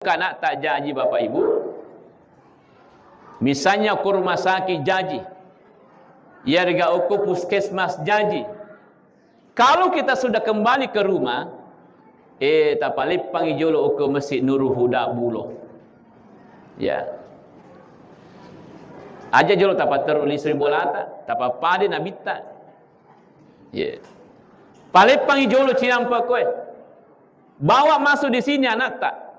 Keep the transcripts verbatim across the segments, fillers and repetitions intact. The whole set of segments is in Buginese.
Karena tak jaji Bapak Ibu. Misalnya ke rumah sakit jaji. Yarega okko puskesmas jaji. Kalau kita sudah kembali ke rumah, eh, tapaleppangi jolo okko Masjid Nurul Huda Bulo. Ya. Aja jolo tapatteru lisu ri bolata, tapapade nabitta. Ya. Paleppangi jolo cinampa koe. Bawa masuk di sini anakta.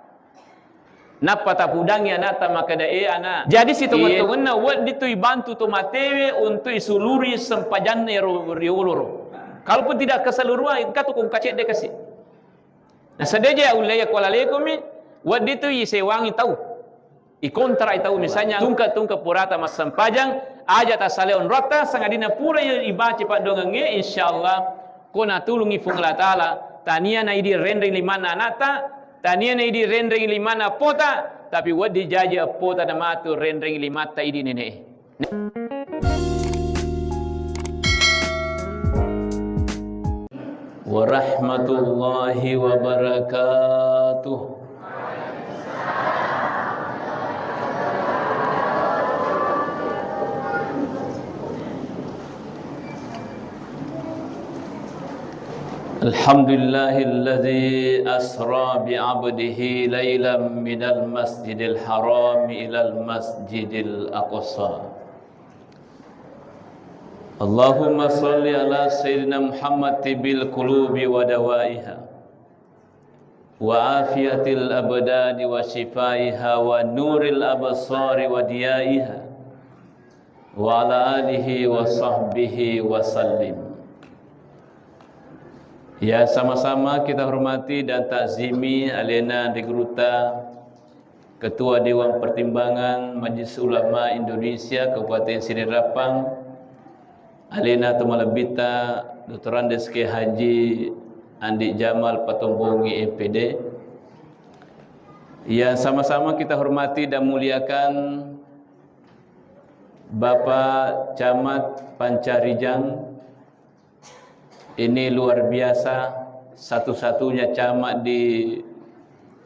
Nappa tapudangi anakta makkeda, "Eh, anak." Jadi sitonget-tongenna wedding tu ibantu to matewe untuk isuluri sempajanna ro rioloro. Kalaupun tidak keseluruhan, engka tu kongka cedde kasi. Nah, sedeje ulle ya kuala lekomi, wedding tu isewangi tau. Ikontrak tau misalnya tungke-tungke purata massempajang, aja tasale onrotta, sangadinna pura ibaca paddoangengnge, insyaallah ko natulungi Puang Allah Taala, tania naidi renreng limanna anakta, tania naidi renreng limanna pota, tapi wedding jaji pota namatu renreng limatta idi nene'e. Warahmatullahi wabarakatuh. Alhamdulillahilladzi asra bi abdihi lailan minal masjidil haram ilal masjidil aqsa. Allahumma salli ala Sayyidina Muhammad tibbil qulubi wa dawaiha, wa afiyatil abdani wa shifaiha, wa nuril absari wa diyaiha, wa ala alihi wa sahbihi wa sallim. Ya, sama-sama kita hormati dan takzimi alena di Geruta, Ketua Dewan Pertimbangan Majelis Ulama Indonesia Kabupaten Sidrap, alena to malebbitta Doktor Andes Kiai Haji Andi Jamal Patombongi, M P D. Yang sama-sama kita hormati dan muliakan Bapak Camat Pancarijang, ini luar biasa, satu-satunya camat di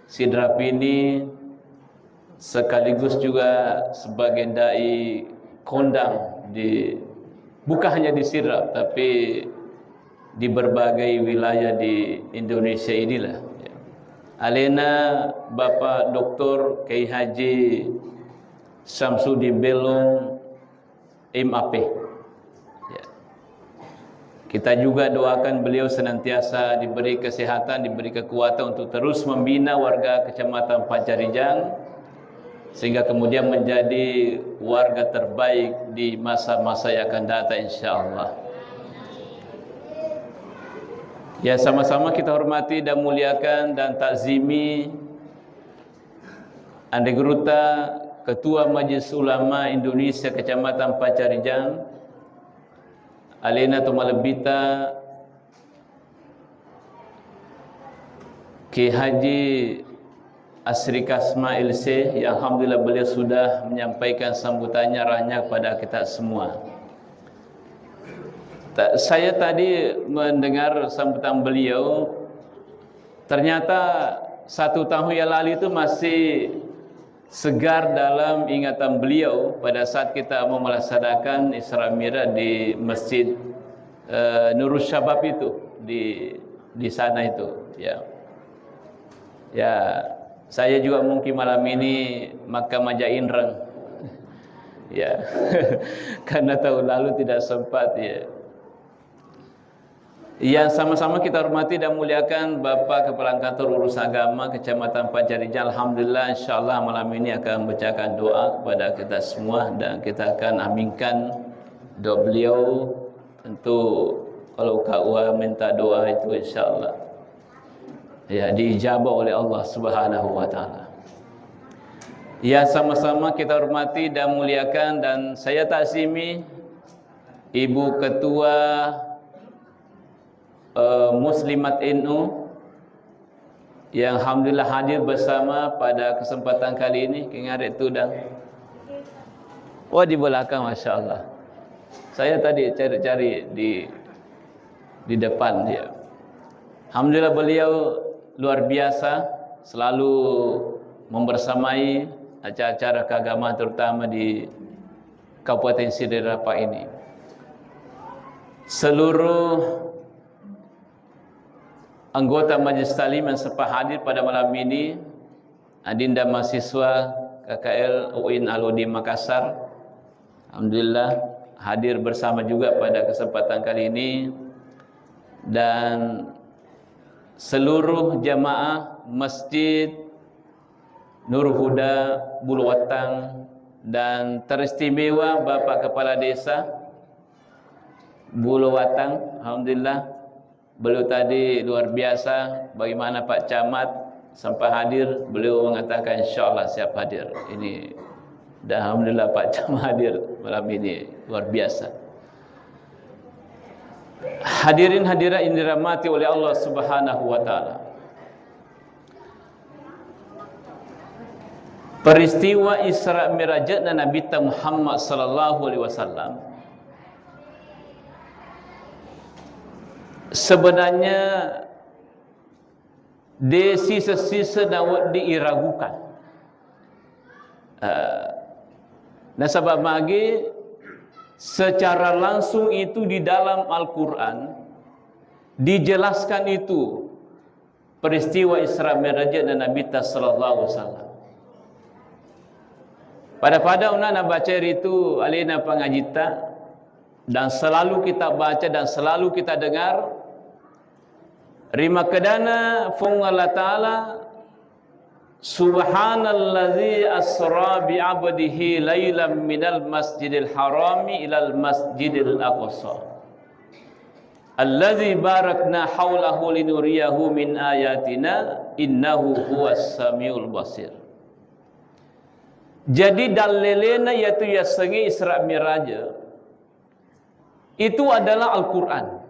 Sidrap ini, sekaligus juga sebagai dai kondang di, bukan hanya di Sidrap, tapi di berbagai wilayah di Indonesia inilah. Alena Bapak Doktor Kiai Haji Samsudin Bellung, M A P. Ya. Kita juga doakan beliau senantiasa diberi kesehatan, diberi kekuatan untuk terus membina warga Kecamatan Pancarijang, sehingga kemudian menjadi warga terbaik di masa-masa yang akan datang, insya Allah. Ya, sama-sama kita hormati dan muliakan dan takzimi Ande Guruta, Ketua Majelis Ulama Indonesia Kecamatan Pancarijang, alena to malebbita Kiai Haji Asri Kasma L C, yang alhamdulillah beliau sudah menyampaikan sambutannya arahnya kepada kita semua. Ta-, saya tadi mendengar sambutan beliau, ternyata satu tahun yang lalu itu masih segar dalam ingatan beliau pada saat kita mau melaksanakan Isra Mi'raj di Masjid, eh, Nurus Syabab itu, di, di sana itu, ya. Ya, saya juga mungkin malam ini maka maja inreng. Ya, karena tahun lalu tidak sempat, ya. Yang sama-sama kita hormati dan muliakan Bapak Kepala Kantor Urusan Agama Kecamatan Pancarijang. Alhamdulillah, insya Allah malam ini akan membacakan doa kepada kita semua dan kita akan aminkan doa beliau. Tentu kalau Kak Wa minta doa itu, insya Allah, ya, diijabah oleh Allah Subhanahu wa Ta'ala. Ya, sama-sama kita hormati dan muliakan, dan saya taksimi Ibu Ketua, eh, Muslimat N U yang alhamdulillah hadir bersama pada kesempatan kali ini. Kengare tudang. Oh, di belakang, Masya Allah. Saya tadi cari-cari di, di depan dia. Alhamdulillah, beliau luar biasa, selalu membersamai acara-acara keagamaan, terutama di Kabupaten Sidrap ini. Seluruh anggota Majelis Taklim yang sempat hadir pada malam ini, adinda mahasiswa K K L U I N Alauddin Makassar, alhamdulillah hadir bersama juga pada kesempatan kali ini, dan seluruh jamaah Masjid Nurul Huda Buluwatang, dan teristimewa Bapak Kepala Desa Buluwatang, alhamdulillah, beliau tadi luar biasa. Bagaimana Pak Camat sempat hadir, beliau mengatakan, "Insya Allah siap hadir." Ini, dan alhamdulillah Pak Camat hadir malam ini, luar biasa. Hadirin hadirat yang dirahmati oleh Allah Subhanahu wa Ta'ala. Peristiwa Isra Mi'rajna Nabitta Muhammad sallallahu alaihi wasallam sebenarnya de sisa-sisa nawedding iragukan. Eh, nasaba magi secara langsung itu di dalam Al-Quran dijelaskan itu peristiwa Isra Mi'rajna Nabitta sallallahu alaihi wasallam. Pada-pada una nabaca ritu alena pangajitta, dan selalu kita baca dan selalu kita dengar, rimakkedana Fuang Allah Ta'ala, "Subhanalladzi asra bi abdihi lailam minal masjidil harami ilal masjidil aqsa. Alladzi barakna haulahu linuriyahu min ayatina, innahu huwas samiul basir." Jadi dallelena yaitu yasengnge Isra Mi'raj itu adalah Al-Quran.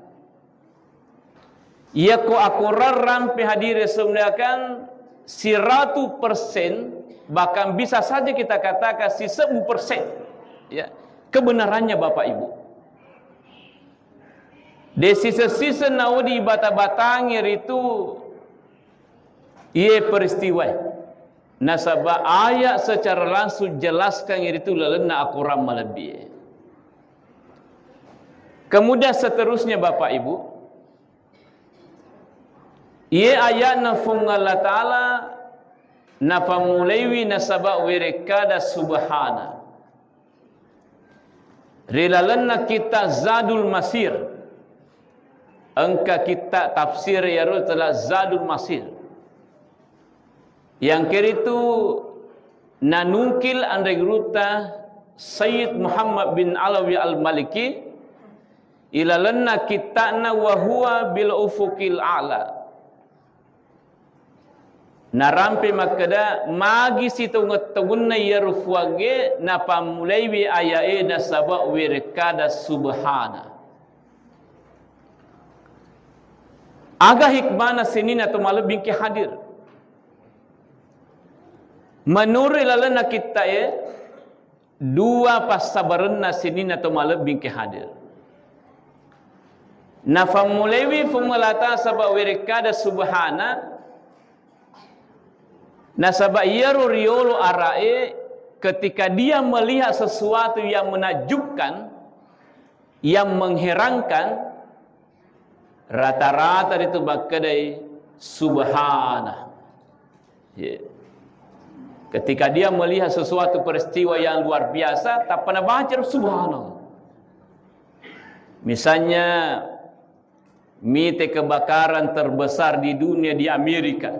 Yako akorang rampe hadire semuliakan siratu persen, bahkan bisa saja kita katakan sisebbu persen, ya, kebenarannya, Bapak Ibu. De sisa-sisa naudi bata-batangi ritu iye peristiwa. Nasaba ayat secara langsung jelaskan ritu lalenna akorang malebbi. Kemudian seterusnya, Bapak Ibu, iye ayatna Fuang Allah Ta'ala nafammulaiwi nasaba werekkada subhana. Ri lalenna kitta Zadul Masir, engka kitta tafsir iyaro telah Zadul Masir. Yang keritu nanungkil anre gurutta Sayyid Muhammad bin Alawi Al-Maliki ilalenna kitta'na Wa Huwa bil Ufuqil A'la. Narampe makkeda, magi sitongeng-tongenna iyaro Fuangnge napammulaiwi ayae nasaba werekkada subhana. Aga hikmana sininna to malebbingke hadir? Menurut lalenna kitta'e, dua passabarenna sininna to malebbingke hadir. Nafammulaiwi Fuang Allah Ta'ala saba werekkada subhana, nasaba iyaro riolo ara'e ketika dia melihat sesuatu yang menakjubkan, yang mengherankan, rata-rata ritu makkedai subhana. Ye. Ketika dia melihat sesuatu peristiwa yang luar biasa, tappa nabaca subhanallah. Misalnya, mite kebakaran terbesar di dunia di Amerika,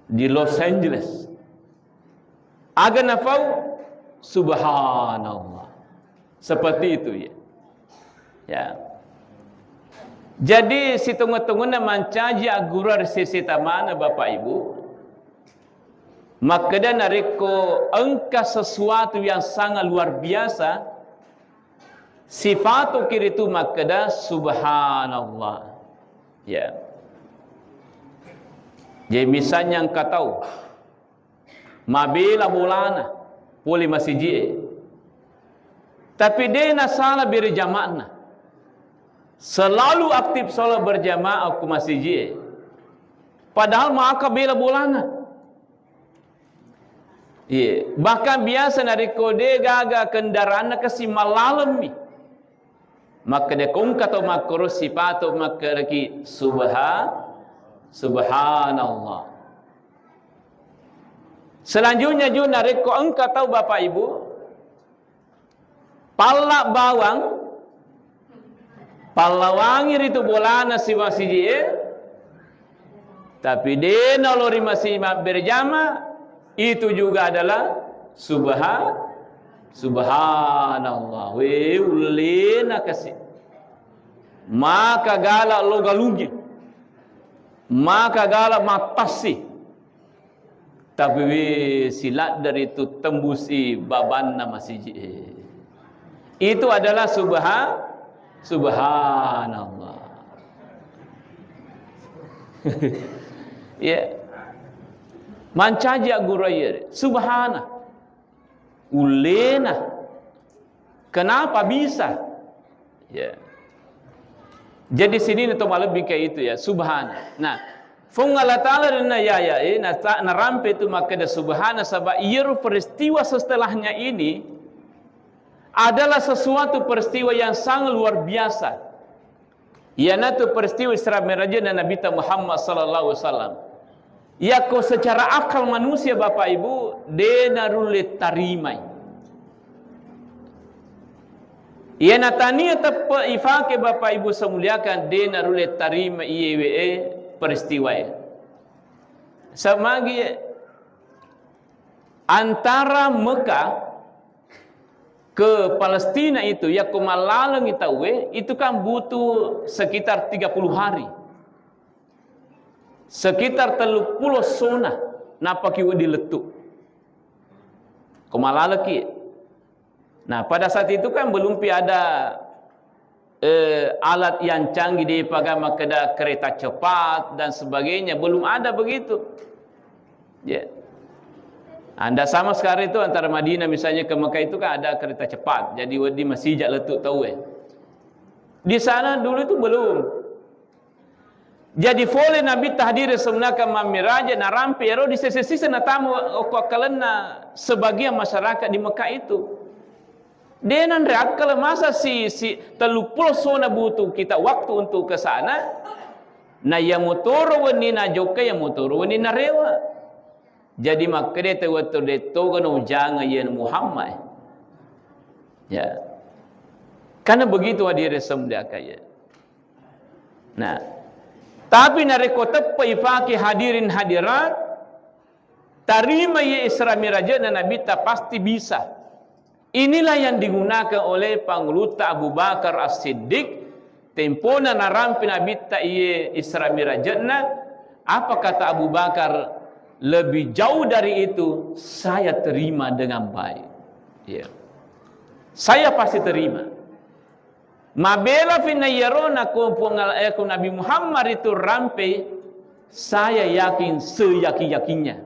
di Los Angeles. Aga nafau? Subhanallah. Seperti itu, ya. Ya. Jadi, sitongeng-tongenna mancaji aggurua ri sese tamana, Bapak Ibu, makkeda narekko engka sesuatu yang sangat luar biasa, sifatoki ritu makkeda, "Subhanallah." Ya. Jadi, misalnya engka tau mabela bolana pole masiji'e. Tapi de nasala bere jama'na. Selalu aktif sholat berjamaah ku masiji'e. Padahal maka bela bolana. Iya, bahkan biasa narekko de gaga kendaraanna kasi mallalemmi. Makkeda ko engka tau makkoro sipato makkedaki subha-, subhanallah. Selanjutnya ju narekko engka tau Bapak Ibu palla bawang, pallawangi ritu bolana siwang siji'e, tapi de nalo ri masigi mabberjama, itu juga adalah subha-, subhanallah. We, ullena kasi. Maka gala lo galungnge. Maka gala mattassi. Tapi we, siladde ritu tembusi babanna masigi. Itu adalah subha-, subhanallah. Ya. Mancaji agguraiye. Subhana. Ullena. Kenapa bisa? Ya. Jadi sininna to malebbi kayak itu ya, subhana. Nah, Fung Allah Ta'ala dan ya, ya, eh, na-, ta-, narampe itu makkeda subhana, saba iyaro peristiwa setelahnya ini adalah sesuatu peristiwa yang sangat luar biasa. Iyanatu peristiwa Isra Mi'rajna Nabitta Muhammad sallallahu alaihi wasallam. Yakko secara akal manusia, Bapak Ibu, de narulle tarimai. Iyana tania teppe ifake, Bapak Ibu semuliakan, de narulle tarima iyewe peristiwae. Samagi antara Mekah ke Palestina itu, yakko mallalengi tauwe, itu kan butuh sekitar tiga puluh hari. Sekitar tellu pulo sona, nappaki wedding lettu. Ko mallaleki. Nah, pada saat itu kan belum pi ada, eh, alat yang canggih, depaga makkeda kereta cepat dan sebagainya, belum ada begitu. Ya. Anda sama sekarang itu antara Madinah misalnya ke Mekah itu kan ada kereta cepat. Jadi wedding masija lettu tauwe. Di sana dulu itu belum. Jadi fole Nabitta hadire semunaka mammiraja, narampe ero di sese-sese natama okko akkalenna sebagian masyarakat di Mekah itu. De nanre akkala masa si, si tellu pulo sona butuh kita waktu untuk ke sana. Na iya motoro wenni najokka, iya motoro wenni narewa. Jadi makkeda tau wettu de toga no ujanga iya Muhammad. Ya. Karena begitu hadire semuliaka ya. Nah, tapi narekko teppa ifake hadirin hadirat, tarima ye Isra Mi'rajna Nabitta pasti bisa. Inilah yang digunakan oleh Pangulutta Abu Bakar As-Siddiq, tempona narampe Nabitta iye Isra Mi'rajna, apa kata Abu Bakar? Lebih jauh dari itu, saya terima dengan baik. Ya. Saya pasti terima. Mabela finna iyaro nako Puang Al-, eh, ko Nabi Muhammad itu rampe, saya yakin seyakin-yakinnya.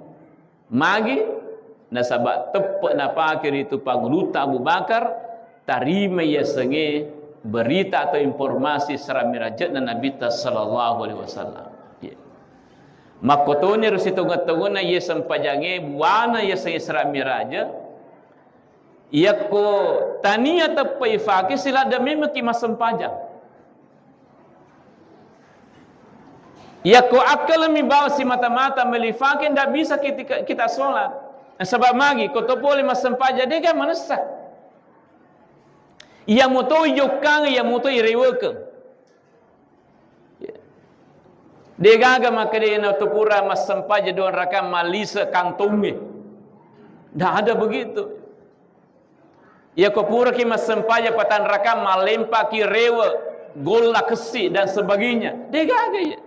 Magi? Nasaba teppe napake ritu Pangulutta Abu Bakar, tarima yasengnge berita atau informasi Isra Mi'rajna Nabitta sallallahu alaihi wasallam. Iya. Makkotoni ro sitongeng-tongenna iya sempajangnge buana yaseng Isra Mi'raj, Yakko tania teppa ifake, siladda memekki massempajang. Yakko akkalemi bawang simata-mata melo ifake, ndak bisa kita, kita sholat. Nasaba magi, ko to pole massempajang, dega manessa. Iya moto ijokkang, iya moto irewekeng. Degaga makkeda iyana to pura massempajang dua rakaat mallise kantongnge. Ndak ada begitu. Iya ko puraki massempajang patang rakaat mallempaki rewe, golla kessi dan sebagainya. Degaga iya.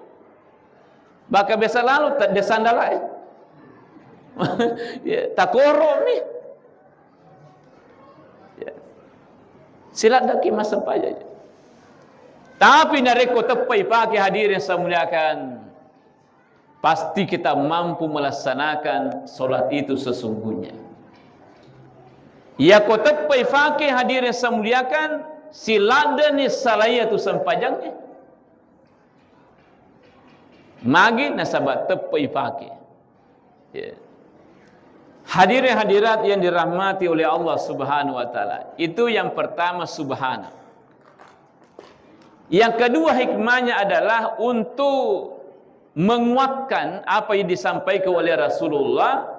Bahkan biasa lalu ta-, de sandala, eh. Ya, takoro mi. Ya. Siladdaki massempajang. Tapi narekko teppa ifake hadirin saya muliakan, pasti kita mampu melaksanakan sholat itu sesungguhnya. Yakko teppa ifake hadirin saya muliakan, siladdani salaiya tu sempajangnge. Magi nasaba teppa ifake. Ya. Hadirin hadirat yang dirahmati oleh Allah Subhanahu wa Ta'ala, itu yang pertama, subhana. Yang kedua, hikmahnya adalah untuk menguatkan apa yang disampaikan oleh Rasulullah,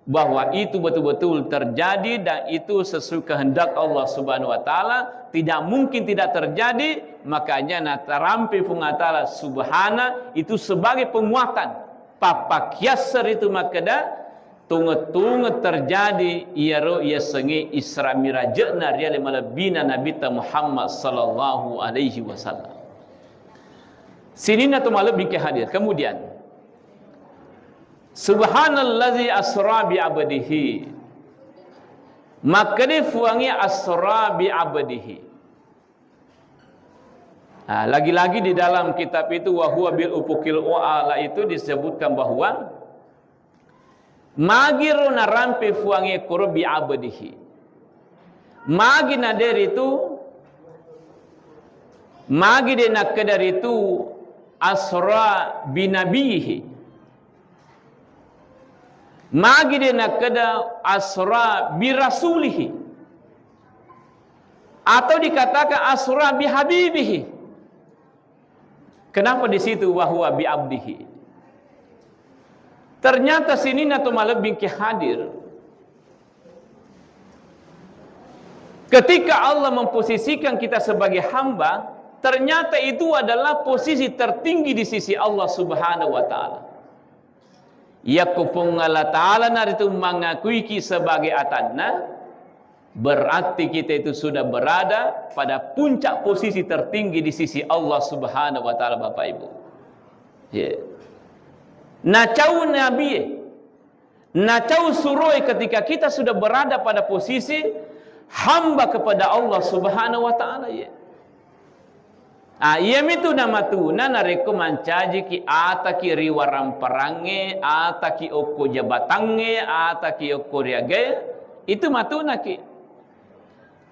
bahwa itu betul-betul terjadi dan itu sesuai kehendak Allah Subhanahu wa Ta'ala, tidak mungkin tidak terjadi. Makanya natarampe Puang Allah Ta'ala subhana itu sebagai penguatan. Pappakiasser itu makkeda, tunge-tunge terjadi iyaro yasengnge Isra Mirajna ri ale malebbina Nabitta Muhammad sallallahu alaihi wasallam. Sininna to malebbi engka hadir. Kemudian, subhanallazi asra bi abdihi. Makkeda Puangnge asra bi abdihi. Nah, lagi-lagi di dalam kitab itu, wa huwa bil ufuqil a'la, itu disebutkan bahwa magiro narampe Puangnge koro bi abdihi. Magi na de ritu, magi de nakkeda ritu asra bi nabihi. Magi de nakkeda asra bi rasulihi. Atau dikatakan asra bi habibihi. Kenapa di situ wa huwa bi abdihi? Ternyata sininna to malebbi engka hadir. Ketika Allah memposisikan kita sebagai hamba, ternyata itu adalah posisi tertinggi di sisi Allah Subhanahu wa Ta'ala. Yakko Puang Allah Ta'ala naritu mangakuiki sebagai atanna, berarti kita itu sudah berada pada puncak posisi tertinggi di sisi Allah Subhanahu wa Ta'ala, Bapak Ibu. Ya. Nacau nabie, nacau suroe ketika kita sudah berada pada posisi hamba kepada Allah Subhanahu wa Ta'ala, ya. Ah, iyamitu namatuna narekko mancajiki ataki ri waramparangnge, ataki okko jabatangnge, ataki okko riagae, itu matunaki.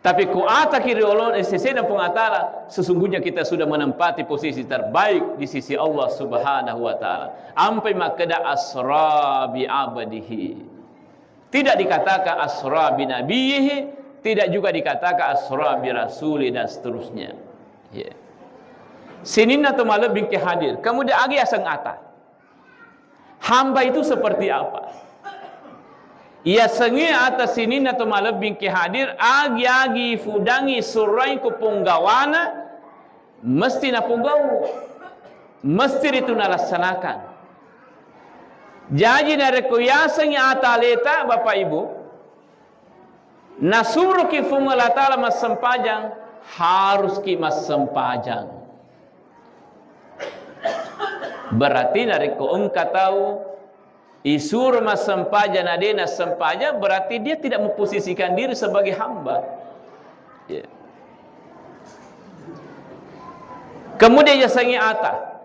Tapi ko ataki ri olo-, sesena Puang Allah Ta'ala, sesungguhnya kita sudah menempati posisi terbaik di sisi Allah Subhanahu wa Ta'ala. Ampai makkeda asra bi abdihi. Tidak dikatakan asra bi nabiyihi, tidak juga dikatakan asra bi rasuli dan seterusnya. Ya. Sininna to malebbi engka hadir. Kemudian agi aseng ata. Hamba itu seperti apa? Yasengnge ata sininna to malebbi engka hadir, agi-agi fudangi surrai ko ponggawana, mesti napogau, mesti ritu nalassanakan. Jaji narekko yasengngi ata aleta, Bapak Ibu, nasuroki Puang Allah Ta'ala massempajang, haruski massempajang. Berarti narekko engka tau isuro massempajang na de nassempajang, berarti dia tidak memposisikan diri sebagai hamba. Ya. Kemudian yasengngi ata.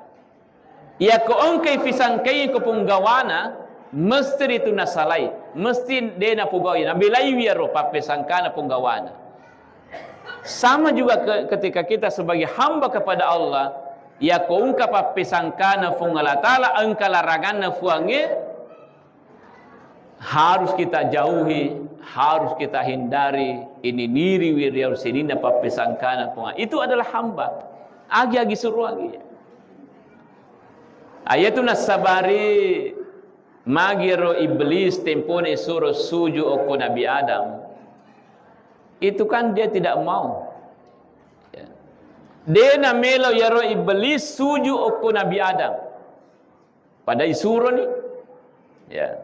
Yakko engkai fisangkaing ko ponggawana, mesti ritu nasalai, mesti de napogau'i, nabelaiwi iyaro pappesangkana ponggawana. Sama juga ke-, ketika kita sebagai hamba kepada Allah, yakko engka pappesangkana Puang Allah Ta'ala, engka laranganna Puangnge, harus kita jauhi, harus kita hindari, ini niriwi riau sininna pappesangkana Puang. Itu adalah hamba. Agi-agi suruh agi. Ayatu nassabari magiro iblis tempone suro suju okko Nabi Adam. Itu kan dia tidak mau. Ya. De namelo yaro iblis suju okko Nabi Adam. Pada isuroni. Ya.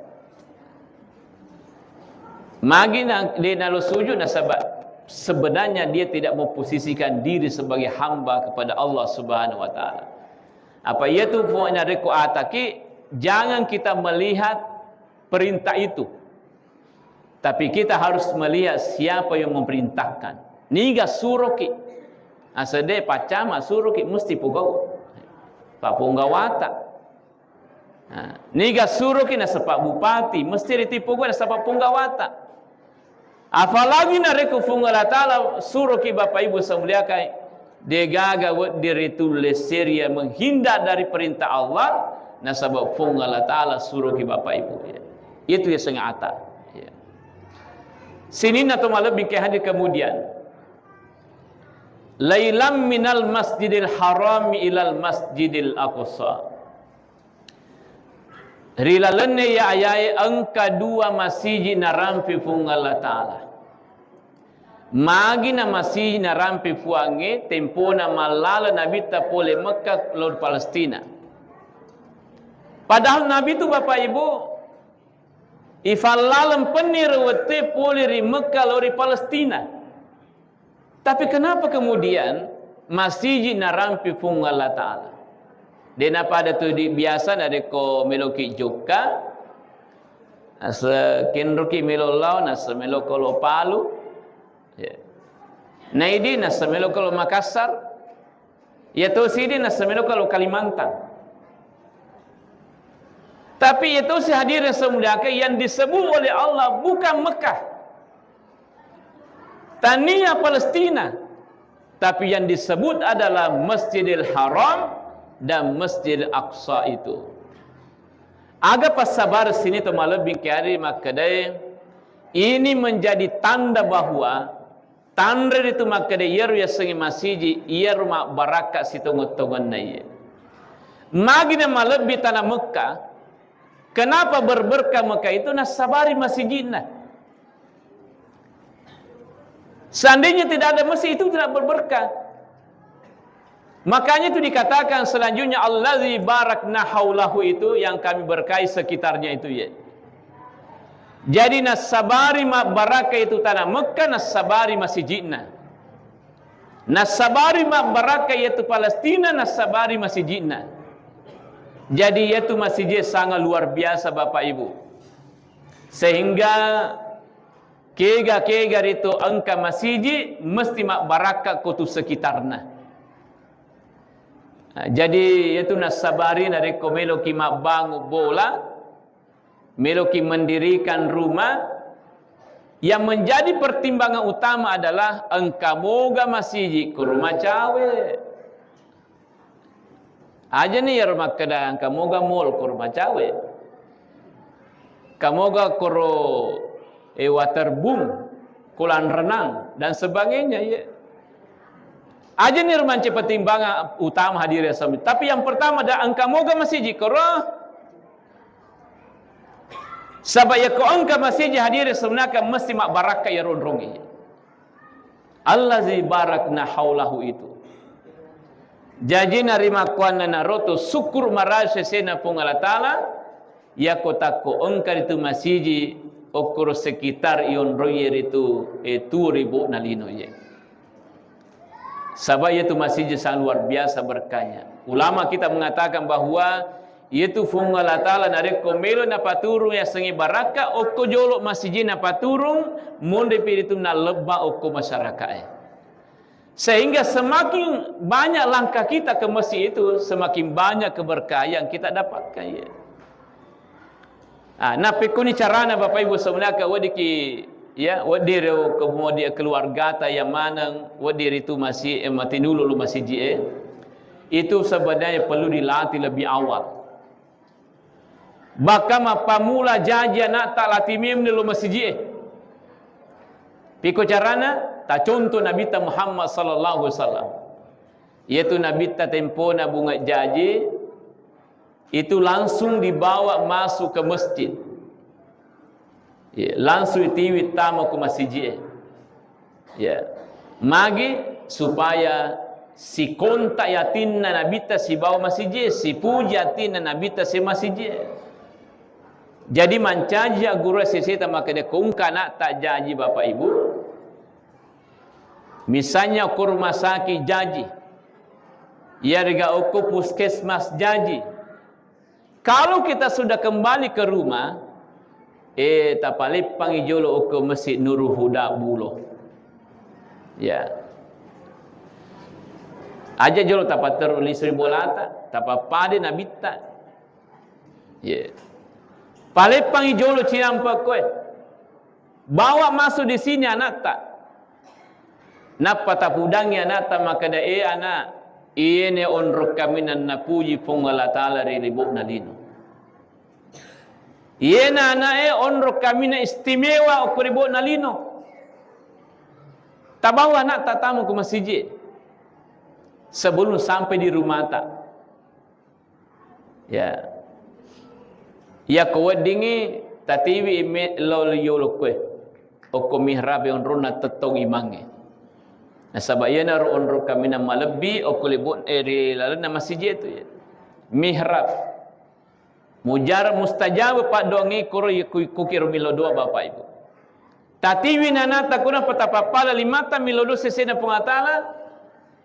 Magi na, de nalo sujud nasaba sebenarnya dia tidak memposisikan diri sebagai hamba kepada Allah Subhanahu wa Ta'ala. Apa iya tu pokoknya reko ataki, jangan kita melihat perintah itu. Tapi kita harus melihat siapa yang memerintahkan. Niga suroki. Asede pacama suroki mesti pogau. Pak ponggawata. Nah, niga suroki nasaba bupati, mesti ritipu gua nasaba ponggawata. Apalagi narekko Puang Allah Ta'ala suroki Bapak Ibu semuliakan, degaga wedding ritu lesseria menghindar dari perintah Allah, nasaba Puang Allah Ta'ala suroki Bapak Ibu. Itu ya sengata. Sininna to malebbi ke hadir kemudian. Lailam minal masjidil harami ilal masjidil aqsa. Ri lalenna iya ayae engka dua masiji narampe Puang Allah Ta'ala. Magi na masiji narampe Puangnge tempona mallala Nabitta pole Mekka lao ri Palestina. Padahal Nabi tu, Bapak Ibu, ifallaleng penni ro wette pole ri Mekka lao ri Palestina. Tapi kenapa kemudian masiji narampe Puang Allah Ta'ala? De napada tu di biasa narekko meloki jokka, nase kenroki melo lao, nase meloko lo Palu, ya. Naidi nase meloko lo Makassar, ya tosi idi nase meloko lo Kalimantan. Tapi ya tosi hadirin semuliakan, yang disebut oleh Allah bukan Mekah. Tania Palestina, tapi yang disebut adalah Masjidil Haram dan Masjidil Aqsa itu. Aga passabar sini to malebbi ke hari makkedai, ini menjadi tanda bahwa tanre itu makkedai iyaro yasengnge masiji, iyaro mabbarakka sitongeng-tongenna iye. Magina malebbi tanah Mekah, kenapa berberkah Mekah itu? Nassabari masijinna. Seandainya tidak ada masjid, itu tidak berberkah. Makanya itu dikatakan selanjutnya, "Allazi barakna haulahu," itu yang kami berkahi sekitarnya itu, ya. Jadi nassabari mabbarakka itu tanah Mekah, nassabari masijinna. Nassabari mabbarakka yaitu Palestina, nassabari masijinna. Jadi yaitu masiji sangat luar biasa, Bapak Ibu. Sehingga kega-kega ritu engka masiji, mesti mabbarakka ko tu sekitarna. Nah, jadi yaitu nassabari narekko meloki mabbangung bola, meloki mendirikan rumah, yang menjadi pertimbangan utama adalah engka moga masiji ko rumah cawe. Ajani iyaro makkeda engka moga mall ko rumah cawe. Engka moga koro, eh, waterboom, kolam renang, dan sebagainya, ya. Ajani ro mancaji pertimbangan utama hadiri sami. Tapi yang pertama adalah engka moga masiji koro. Saba yakko engka masiji hadiri sebenarnya mesti mabbarakka ya ronrongi. Allazi barakna haulahu itu. Jaji narimakkuannanaro to syukur maraja sesena Puang Allah Ta'ala, yako takko engka ritu masiji okkoro sekitar ionroye ritu, eh, tuo ribo'na lino ye. Saba iyatu masiji sangat luar biasa berkahnya. Ulama kita mengatakan bahwa iyatu Puang Allah Ta'ala narekko melo napaturung yasengnge barakka okko jolo masiji napaturung, monri pi ritu nallebba okko masyarakae. Sehingga semakin banyak langkah kita ke masjid itu, semakin banyak keberkahan yang kita dapatkan, ya. Ah, napekkoni carana, Bapak Ibu, sebenarnya weddiki, ya, weddiro kemudian keluargata yang maneng, weddiri tu masih, eh, matinulu lu masiji, eh. Itu sebenarnya perlu dilatih lebih awal. Bahkan mappamula jaji anakta lati memni lo masiji, eh. Piko carana? Tacontoh Nabitta Muhammad sallallahu alaihi wasallam. Iyatu Nabitta tempona bunga jaji, itu langsung dibawa masuk ke masjid. Ya, langsung itiwi tama ku masiji. Ya. Magi supaya sikontak yatinna Nabitta sibawa masiji, sipuji yatinna Nabitta si masiji. Jadi mancaji guru seseta makkeda ko engka anakta jaji Bapak Ibu. Misalnya ko rumah sakit jaji. Iyarega okko puskesmas jaji. Kalau kita sudah kembali ke rumah, eh, tapaleppangi jolo okko Masjid Nurul Huda Bulo. Ya. Aja jolo tapateru lisui bolata, tapappade Nabitta. Ya. Paleppangi jolo cinampa koe. Bawa masuk di sini anakta. Nappa tapudangi anakta makkeda, "Eh, anak, iyene onrong kaminang napuji Puang Allah Ta'ala ri libo'na lino. Iyena ana'e onrong kaminang istimewa okko libo'na lino. Tabawa ana'ta tama ko masiji sebelum sampai di rumahta. Ya. Yakko weddingngi tatiwi me-, lo yolo koe. Okko mihrab e onronna tettong imangnge. Nasaba iyanaro onrong kaminang malebbi okko lebo-, eh, ri lalenna masiji tu ya. Mihrab. Mujarab mustajab paddoangnge koro ku-, kukiro millo doa Bapak Ibu. Tatiwi nanata kuna patapappala limata millo doa sesena Puang Allah Ta'ala.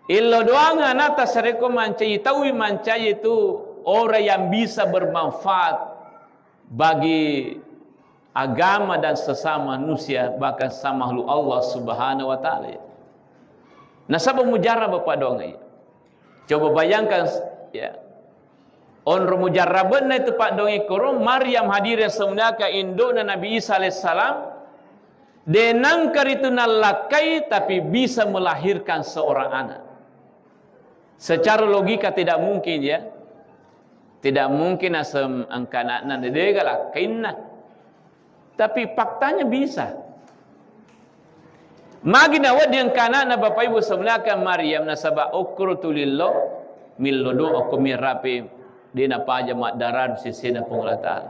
Illo doang anata sareko mancaji taui mancaji tu orang yang bisa bermanfaat bagi agama dan sesama manusia, bahkan sama makhluk Allah Subhanahu wa Ta'ala. Nasaba mujarab paddoangnge. Coba bayangkan, ya. Onro mujarrabenna itu paddoangnge koro, Maryam hadirin semuanya, indo'na Nabi Isa alaihissalam, de nangka ritu nallakkai, tapi bisa melahirkan seorang anak. Secara logika tidak mungkin, ya. Tidak mungkin aseng engka ana'na de gaga lakkainna. Tapi faktanya bisa. Magi nawedding engka ana'na Bapak Ibu semuanya Maryam nasaba okkoro tulillo millo doa okko mihrab e de napaja maddarab sesena Puang Allah Ta'ala.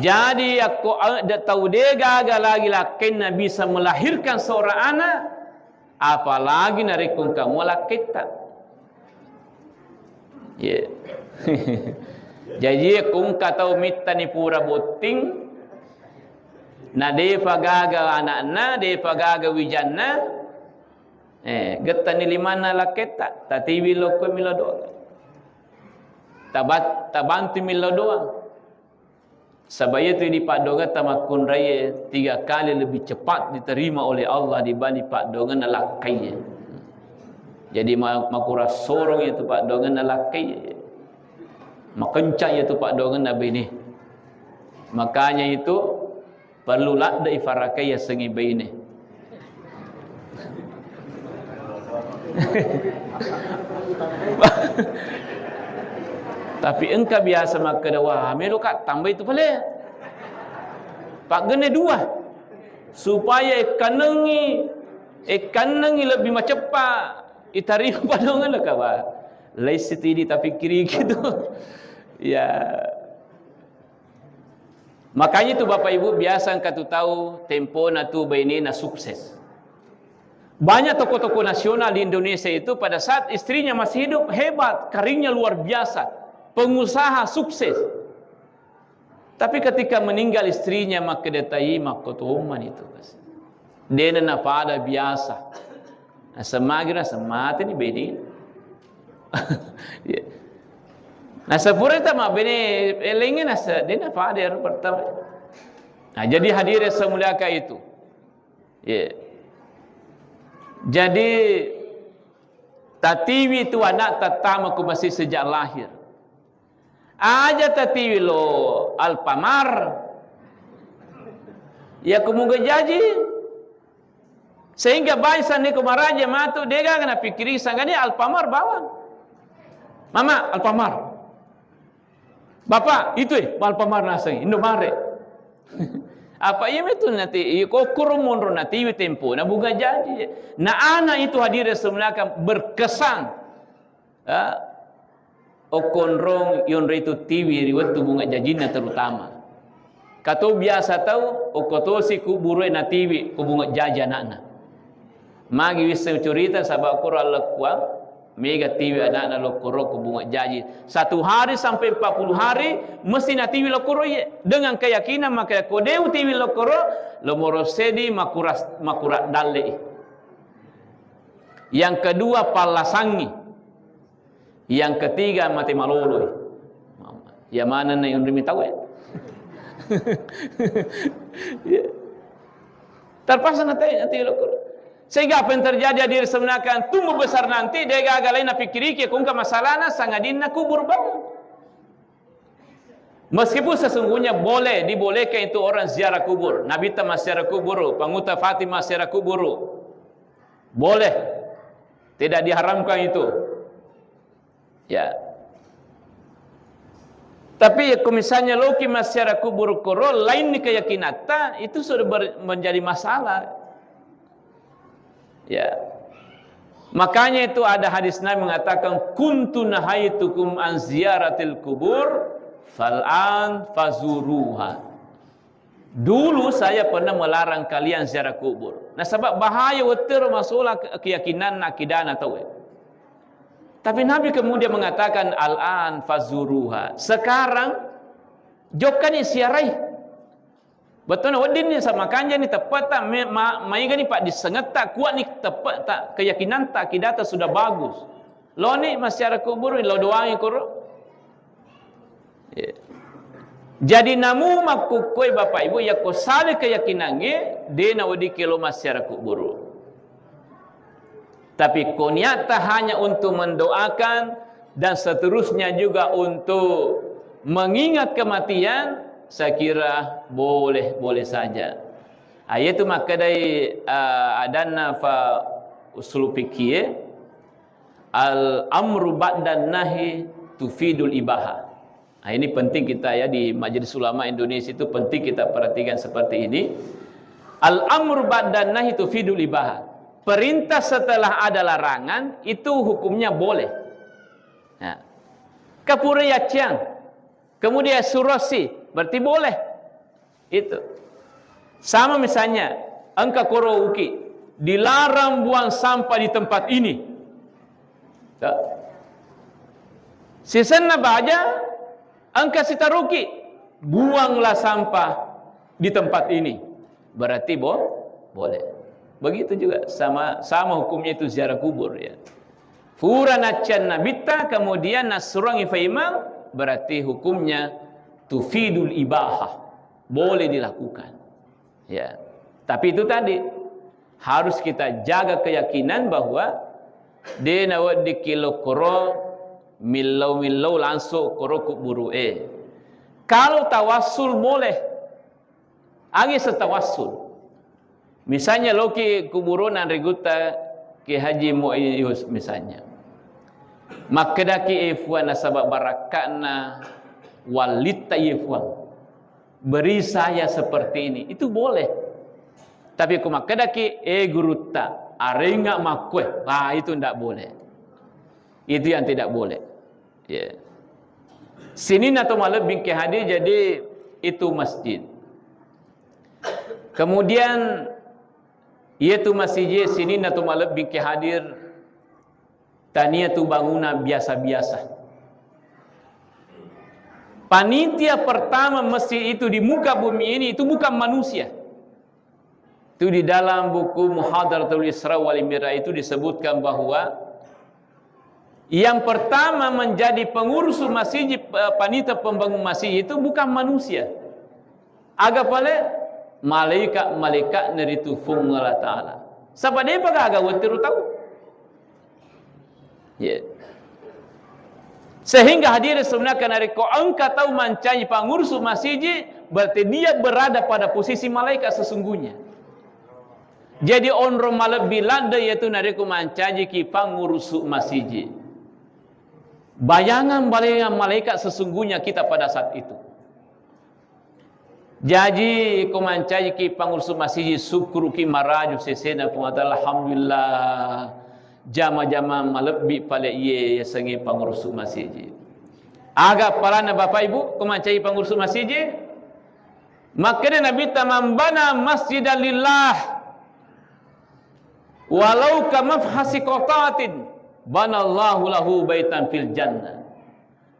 Jadi akko a-, de-, tau de gaga lagi lakkainna bisa melahirkan seorang anak, apalagi narekko engka mua lakkaitta. Ye. Jaji, ko engka tau mittani pura botting, na defa gaga ana'na, defa gaga wijanna, eh, gettani limanna lakkaitta, tatiwi lokko milo doang. Taba-, tabantu milo doang. Saba iyatu idi paddoangetta makkunraie tiga kali lebih cepat diterima oleh Allah dibanding paddoangenna lakkaie. Jadi ma-, makurang sorong iyatu paddoangenna lakkaie. Makencang iyatu paddoangenna bene. Makanya itu perlu ladde'i farakai yasengnge baine. Tapi engka biasa makkeda, "Wah, meloka tambai tu pale." Paggenne dua. Supaya ekkannengi, ekkannengi lebih maceppa itarima paddoangenna ka, Pak. Laissi tu idi tapikkiriki tu. Ya. Makanya itu Bapak Ibu biasa engka tu tau tempona tu bainena sukses. Banyak tokoh-tokoh nasional di Indonesia itu pada saat istrinya masih hidup hebat, karirnya luar biasa, pengusaha sukses. Tapi ketika meninggal istrinya makkeda tai makkotomman itu. Dena napada biasa. Nasemagi nasemateni bene. Ya. Nasapura ta mabbene elengnge nasa dena pada ero pertama. Nah, jadi hadirin semuliakan itu. Ya. Jadi tatiwi tu anak tatama ku masih sejak lahir. Aja tatiwi lo Alfamart. Ya kumuga jaji. Sehingga bangsa niko maraja matu degaga napikkiri sangani Alfamart bawang. Mama, Alfamart. Bapak, itu eh, Alfamart naseng, Indomaret. Apa iya metu nanti, iya kokoro monro natiwi tempo, na bunga jaji. Na anak itu hadirin semuanya berkesan. Ya. Okkonrong yonroi tu tiwi ri wettu bunga jajinna terutama. Kato biasa tau, okko tosi kuburu e natiwi ko bunga jaji anakna. Magi wisseng curita saba koro allekkuang, mega tiwi anakna lokkoro ko bunga jaji. Satu hari sampai empat puluh hari, mesti natiwi lokkoro iye. Dengan keyakinan maka ko deu tiwi lokkoro, lomoro sedi makura, makura dalle i. Yang kedua, pallasangi. Yang ketiga, mate maloloi. Ya manenna yonrimi tau e. Ya. Terpaksa nate, nate lokko. Sehingga apa yang terjadi hadirin semuanya, tumbuh besar nanti, degaga lain napikkiriki, kungka masalahna, sangadinna kubur bangun. Meskipun sesungguhnya boleh, dibolehkan itu orang ziarah kubur. Nabitta massiarah kuburu, Pangutta Fatimah massiarah kuburu. Boleh. Tidak diharamkan itu. Ya. Tapi ko misalnya loki massiarah kuburu koro, lain ni keyakinatta, itu sudah ber-, menjadi masalah. Ya. Makanya itu ada hadis Nabi mengatakan, "Kuntu nahaitukum an ziyaratil kubur, fal'an fazuruha." Dulu saya pernah melarang kalian ziarah kubur. Nasaba bahaya wettero masola ke-, keyakinan akidana tauwe. Tapi Nabi kemudian mengatakan, "Al'an fazuruha." Sekarang jokkani siarai. Bettuanna weddinni sama kanjani teppetta me-, ma-, maigani paddissengetta, kuatni teppetta, keyakinanta, akidata sudah bagus. Loni massiara kuburu, lo doangi koro. Iya. Jadi namu makkukkoi Bapak Ibu, yakko sale keyakinangnge, de naweddikki lo massiara kuburu. Tapi ko niatta hanya untuk mendoakan dan seterusnya juga untuk mengingat kematian, saya kira boleh-boleh saja. Ah, iyatu makkedai, ah, adanna fa usul fikih, al amru ba'dan nahi tufidul ibaha. Nah, ini penting kita ya, di Majelis Ulama Indonesia itu penting kita perhatikan seperti ini. Al amru ba'dan nahi tufidul ibaha. Perintah setelah ada larangan itu hukumnya boleh. Nah, kapura yacciang, kemudian surosi, berarti boleh. Itu. Sama misalnya, engka koro uki, dilarang buang sampah di tempat ini. Ya. Sisenna baja, engka sitaruki, buanglah sampah di tempat ini. Berarti bo-, boleh. Begitu juga sama, sama hukumnya itu ziarah kubur, ya. Fura nacciang nabitta, kemudian nassuroangngi faimeng, berarti hukumnya tufidul ibahah. Boleh dilakukan. Ya. Tapi itu tadi, harus kita jaga keyakinan bahwa de naweddikki lo koro millau-millau langsung koro kuburu e. Kalau tawassul boleh, agi setawassul. Misalnya loki kuburona anre gutta Kiai Haji Muius misalnya. Makkedaki, "Eh, Fuang, nasaba barakka'na wallitta, iye Fuang. Beri saya seperti ini." Itu boleh. Tapi ko makkedaki, "Eh, gurutta, arengnga makkue." Ah, itu ndak boleh. Itu yang tidak boleh. Ya. Sininna to malebbi engka hadir, jadi itu masjid. Kemudian, iyatu masjid sininna to malebbi engka hadir, tania tu bangunan biasa-biasa. Panitia pertama masjid itu di muka bumi ini itu bukan manusia. Itu di dalam buku Muhadaratul Isra wal Mi'raj itu disebutkan bahwa yang pertama menjadi pengurus masjid, eh, panitia pembangun masjid itu bukan manusia. Aga pale? Malaikat-malaikat naritu Fuang Allah Ta'ala. Sapa depa gaga wetteru tau? Ya. Sehingga hadirin sebenarnya narekko engka tau mancaji pangurus masjid, berarti dia berada pada posisi malaikat sesungguhnya. Jadi onrong malebbi ladde yaitu narekko mancajiki pangurus masjid. Bayangan, bayangan malaikat sesungguhnya kita pada saat itu. Jaji, ko mancajiki pangurus masjid, sukkuruki maraju sesena Puang Allah Ta'ala, alhamdulillah, jama-jama malebbi pale iye yasengnge pangurus masjid. Aga palanna Bapak Ibu, ko mancaji pangurus masjid? Makkeda Nabitta, "Man bana masjidan lillah, walau ka mafhasi qatatin, banallahu lahu baitan fil jannah."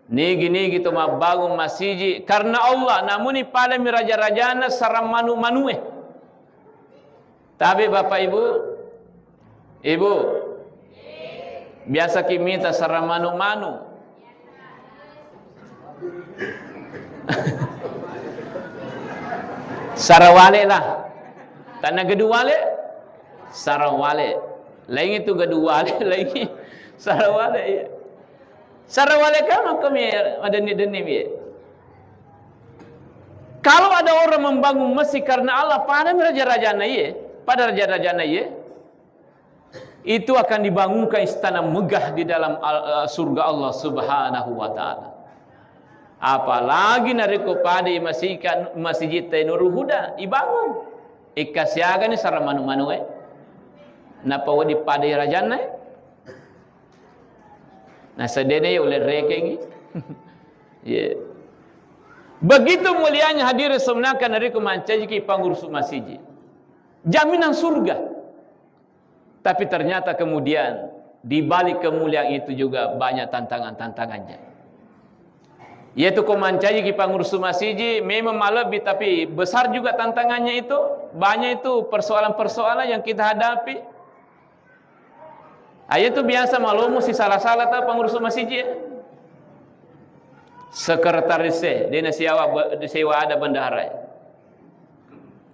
Nigi-nigi to mabbangung masiji karena Allah, namuni padami raja-rajana sarang manu-manue. Tabe Bapak Ibu, Ibu, biasaki mita sarang manu-manu. Sarawale lah. Tanna gedu wale, sarawale. Laingi tu gedu wale, laingi sarawale, iya. Sarawale kama kami madenni-denni, biye. Kalau ada orang membangun masjid karena Allah, pada raja-rajana, iye, pada raja-rajana, iye, itu akan dibangunkan istana megah di dalam al-, eh, surga Allah Subhanahu wa Ta'ala. Apalagi narekko pada masjid, masjid Nurul Huda ibangun, ikkasiagani sarang manu-manue. Nappa wedding padai rajanna, eh? Nasadene ya ulle rekengi. Iya. Begitu mulianya hadirin semuanya narekko mancajiki pangurus masiji. Jaminan surga. Tapi ternyata kemudian di balik kemuliaan itu juga banyak tantangan-tantangannya. Yaitu ko mancajiki pangurus masiji memang malebbi, tapi besar juga tantangannya itu. Banyak itu persoalan-persoalan yang kita hadapi. Aja tu biasa malomo si sala-sala ta pangurus masiji. Sekretaris e, de na siawa be-, sewa ada bendahara.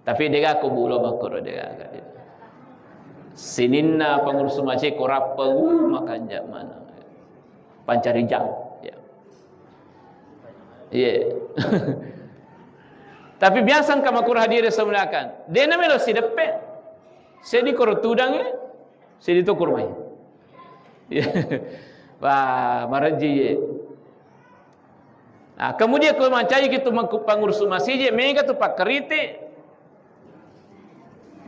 Tapi dega ko bulo makkoro dega. Sininna pangurus masiji ko rappa, uh, makanja mana. Pancari jam. Ya. Iya. Tapi biasa engka makkoro hadirin semuanya. De na melo sideppe. Seddi koro tudang, eh. Seddi to kurmai. Wah, marejji ye. Nah, kemudian ko mancajiki tu mangku-, pangurus masiji, mega tu pakkeriti.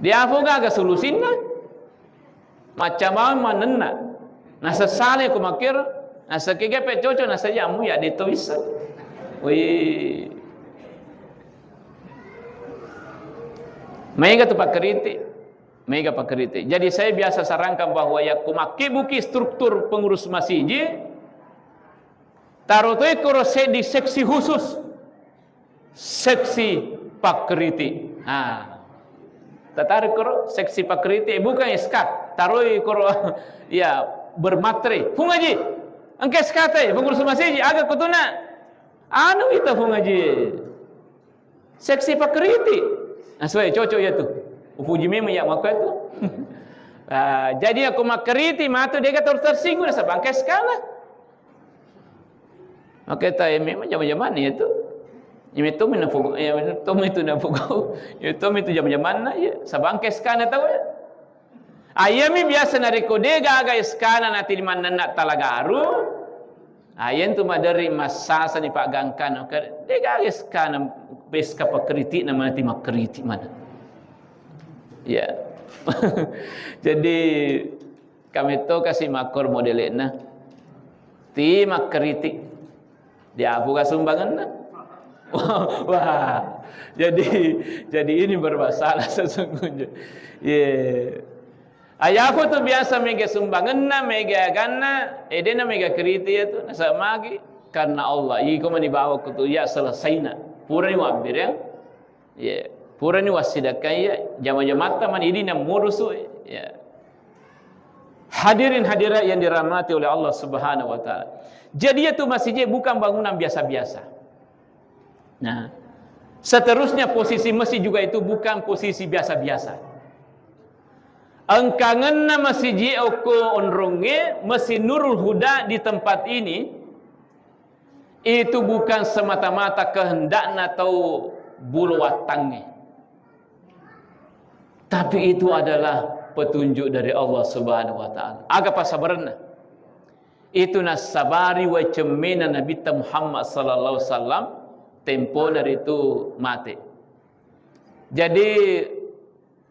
Diapo gaga solusinna? Macamang manenna. Nasessale ko makkero, nasakega pe cocok, nasaja ammu ya de to bisa. Wih. Mega tu pakkeriti. Mega pakkerite. Jadi saya biasa sarankan bahwa yakko makkebbuki struktur pengurus masiji, taro toi koro seddi seksi khusus, seksi pakkerite. Nah, tatarik koro seksi pakkerite, eh, bukan S K, taroi koro ya bermaterai. Pung Haji, engka S K te, pengurus masiji, aga kutuna? Anu ita Pung Haji. Seksi pakkeriti. Nah, sesuai, cocok ya tu. Upuji memang ya maka tu. Ah, jadi aku makkeriti matu dega terus tersinggung, nasaba engka S K-na. Oke, ta, ya, memang zaman-zaman ya tu. Ya, itu mina fugo, ya, itu itu na fugo. Ya, itu itu zaman-zaman na ya. Sabangke S K-na tahu ya. Ayami biasa narekko de gaga S K-na natili mannenna talagaru, ayentu maderri massasani paggangkanna, de gaga S K-na, S K pakkeriti'na mana ti makkeriti mana. Ya. Jadi kami to kasi makkor modele'na. Ti makkeriti. Diapuga sumbangenna? Wah, jadi, jadi ini bermasalah sesungguhnya. Ye. Ayapo tu biasa mega sumbangenna, mega aganna, eh, dena mega keriti ya tu. Nasaba magi karena Allah. Iko mani bawa ku tu ya selesainya. Purani wabbireng. Ya. Purani wassidakkai ya. Jama-jamatta mani idi na murusu. Ya. Hadirin hadirat yang dirahmati oleh Allah Subhanahu wa Ta'ala. Jadi, itu masjid bukan bangunan biasa-biasa. Nah, seterusnya posisi masjid juga itu bukan posisi biasa-biasa. Engkangenna masjid okko onronge, Masjid Nurul Huda di tempat ini, itu bukan semata-mata kehendakna tau bulo wattangnge. Tapi itu adalah petunjuk dari Allah Subhanahu wa Ta'ala. Aga passabarenna? Itu nassabari wae cemmena Nabitta Muhammad sallallahu alaihi wasallam tempona ritu mate. Jadi,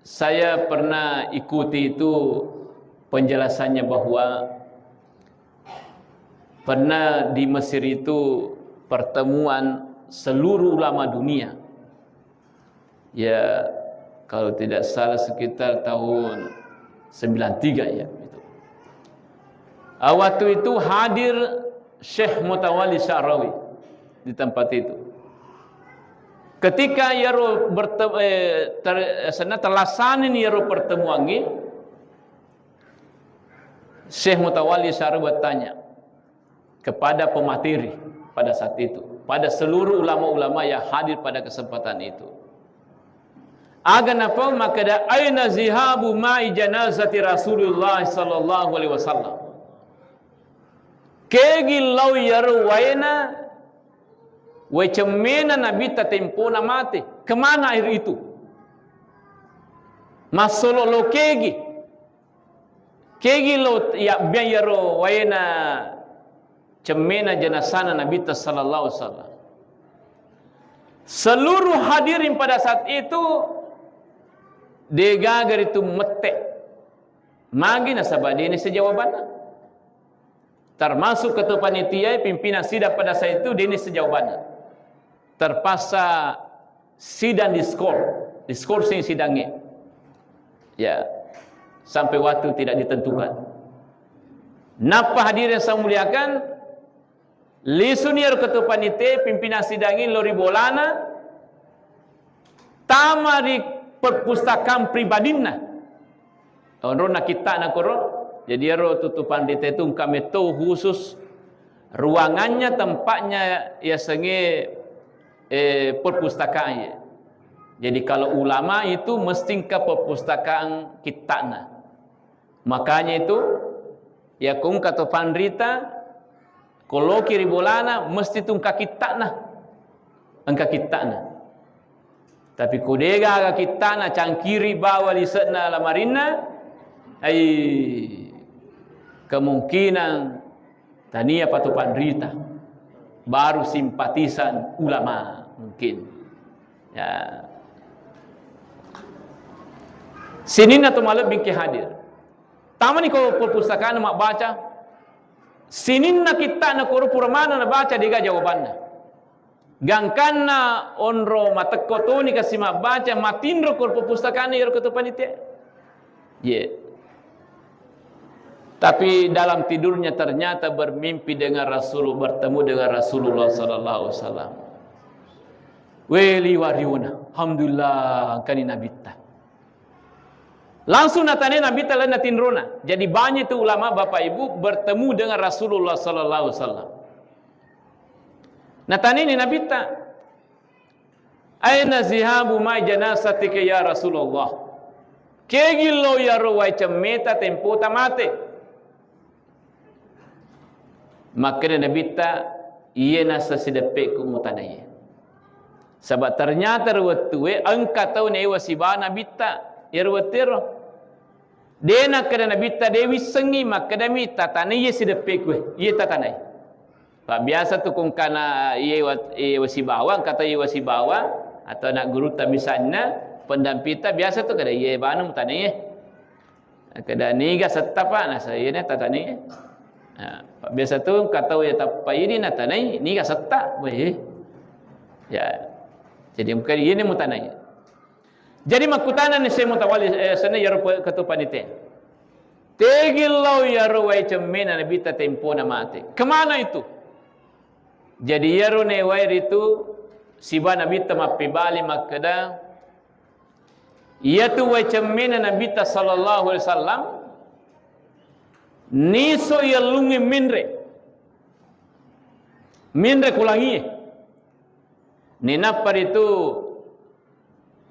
saya pernah ikuti itu penjelasannya bahwa pernah di Mesir itu pertemuan seluruh ulama dunia. Ya, kalau tidak salah sekitar tahun sembilan tiga ya, itu. Ah, waktu itu hadir Syekh Mutawalli Sya'rawi di tempat itu. Ketika iyaro berte-, eh, ter-, senna telassanin iyaro pertemuangnge, Syekh Mutawalli Sya'rawi bertanya kepada pemateri pada saat itu, pada seluruh ulama-ulama yang hadir pada kesempatan itu. Aga napau makkeda, "Aina zihabu ma'i janazati Rasulullah sallallahu alaihi wasallam?" Kegi lao iyaro waena, wae cemmena Nabitta tempona mate. Kemana air itu? Massolo lo kegi. Kegi lo yabbiang iyaro waena cemmena jenazana Nabitta sallallahu alaihi wasallam. Seluruh hadirin pada saat itu degaga ritu mette. Magi nasaba deni sejawabanna. Termasuk ketua panitia, pimpinan sidang pada saat itu, deni sejawabanna. Terpaksa sidang diskor, diskorsing sidangnya. Ya, sampai waktu tidak ditentukan. Nappa hadirin saya muliakan, lisuni ero ketua panitia, pimpinan sidangnya lori bolana, tama ri perpustakaan pribadinna. Onronna kitta'na koro. Jadi ero tutu panrita itu engka metto khusus ruangannya, tempatnya yasengnge, eh, perpustakaan ya. Jadi kalau ulama itu mesti engka perpustakaan kitta'na. Makanya itu, ya, ko engka to panrita, ko loki ri bolana, mesti tu engka kitta'na. Engka kitta'na. Tapi ko degaga kitta'na, cangkiri bawa lise'na lamarinna, ai, kemungkinan tania patu panrita, baru simpatisan ulama mungkin. Ya. Sininna to malebbi engka hadir. Tamani ko perpustakaan mabbaca, sininna kitta'na koro pura maneng nabaca, dega jawabanna. Gangkanna onro matekko toni kasi mabbaca, matinro ko perpustakaan ero ketua panitia. Ye. Tapi dalam tidurnya ternyata bermimpi dengan Rasul, bertemu dengan Rasulullah sallallahu alaihi wasallam. We liwa riona, alhamdulillah, engkani Nabitta. Langsung natanai Nabitta lalenna tinrona. Jadi banyak itu ulama, Bapak Ibu, bertemu dengan Rasulullah sallallahu alaihi wasallam. Natanai ni Nabitta, "Aina zihabu mai janasatika ya Rasulullah?" Kegi lo yaro wai cemmeta tempota mate? Makkeda Nabitta, "Iye nasa sideppe'ku mutanaiye." Saba ternyata ro wettue engka tau newa sibawa Nabitta iyaro wettero. De nakkeda Nabitta, "De wissengngi," makkedami, "Tatanaiye sideppe'ku e, iye tatanai." Pa biasa tu kungkana iye wa-, iye wasibawa, engka tau iye wasibawa atau anak gurutta misalna, pendampita biasa tu kada iye bana mutanaiye. Kada niga setta, Pak, nasa iyena tatanai. Nah, biasa tu engka tau iya tappa ini natanai, niga setta, weh. Ya. Jadi mungkin ini mutanai. Jadi makkutana ni Syekh Mutawalli, eh, senna yaro pe-, ketua panitia. Tegi lao yaro wai cemmena Nabitta tempona mate. Kemana itu? Jadi yaro ne wai ritu siba Nabitta mappibali makkeda, iyatu wai cemmena Nabitta sallallahu alaihi wasallam, niso yallungnge menre. Menre kulangie. Ninappa ritu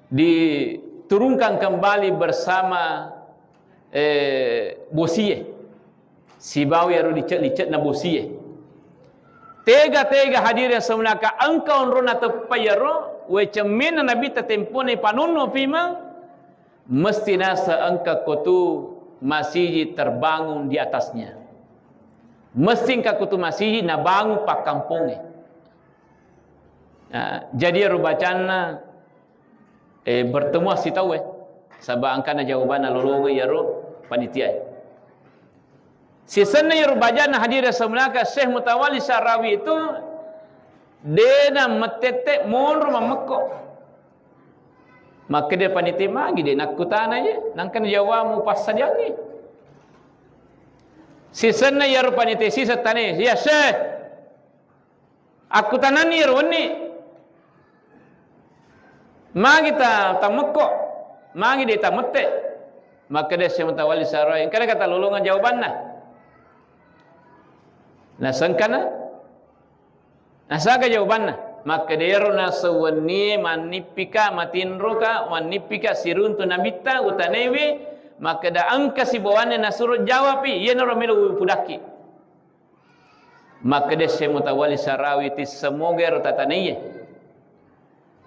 diturunkan kembali bersama, eh, bosie. Sibawa iyaro licek-licekna bosie. Tega-tega hadirin semunaka engka onrona teppa iyaro, wai cemmena Nabitta tempona ipanonno fimeng, mesti nasa engka kotu masiji terbangun di atasnya. Mesti engka kotu masiji nabangun pakkampongnge. Nah, jadi ero bacanna, eh, bertemu sitauwe, saba engkana jawabanna lolongeng iyaro panitia. Sisenna iyaro bacanna hadirin semunaka Syekh Mutawalli Sya'rawi itu dena mettette monro mammekko. Makkeda panitia, "Magi de nakkutana ye, nangka jawamu passadiangngi." Sisenna iyaro panitia siseng tane, "Ya Syekh, akkutananni iyaro wenni, magi ta-, tammekko, magi de tamette?" Makkeda Syekh Mutawalli Sya'rawi, "Engkana kata lolongeng jawabanna." Nasengkana Nasaga jawabanna? Makkeda, iyaro naseng wennie mannippika, matinroka, mannippika siruntu Nabitta, utanaiwi, makkeda engka sibawanna nasuro jawapi, iyanaro melo upudakki. Makkeda Syekh Mutawalli Sya'rawi, tissemoga iyaro tatanaiye.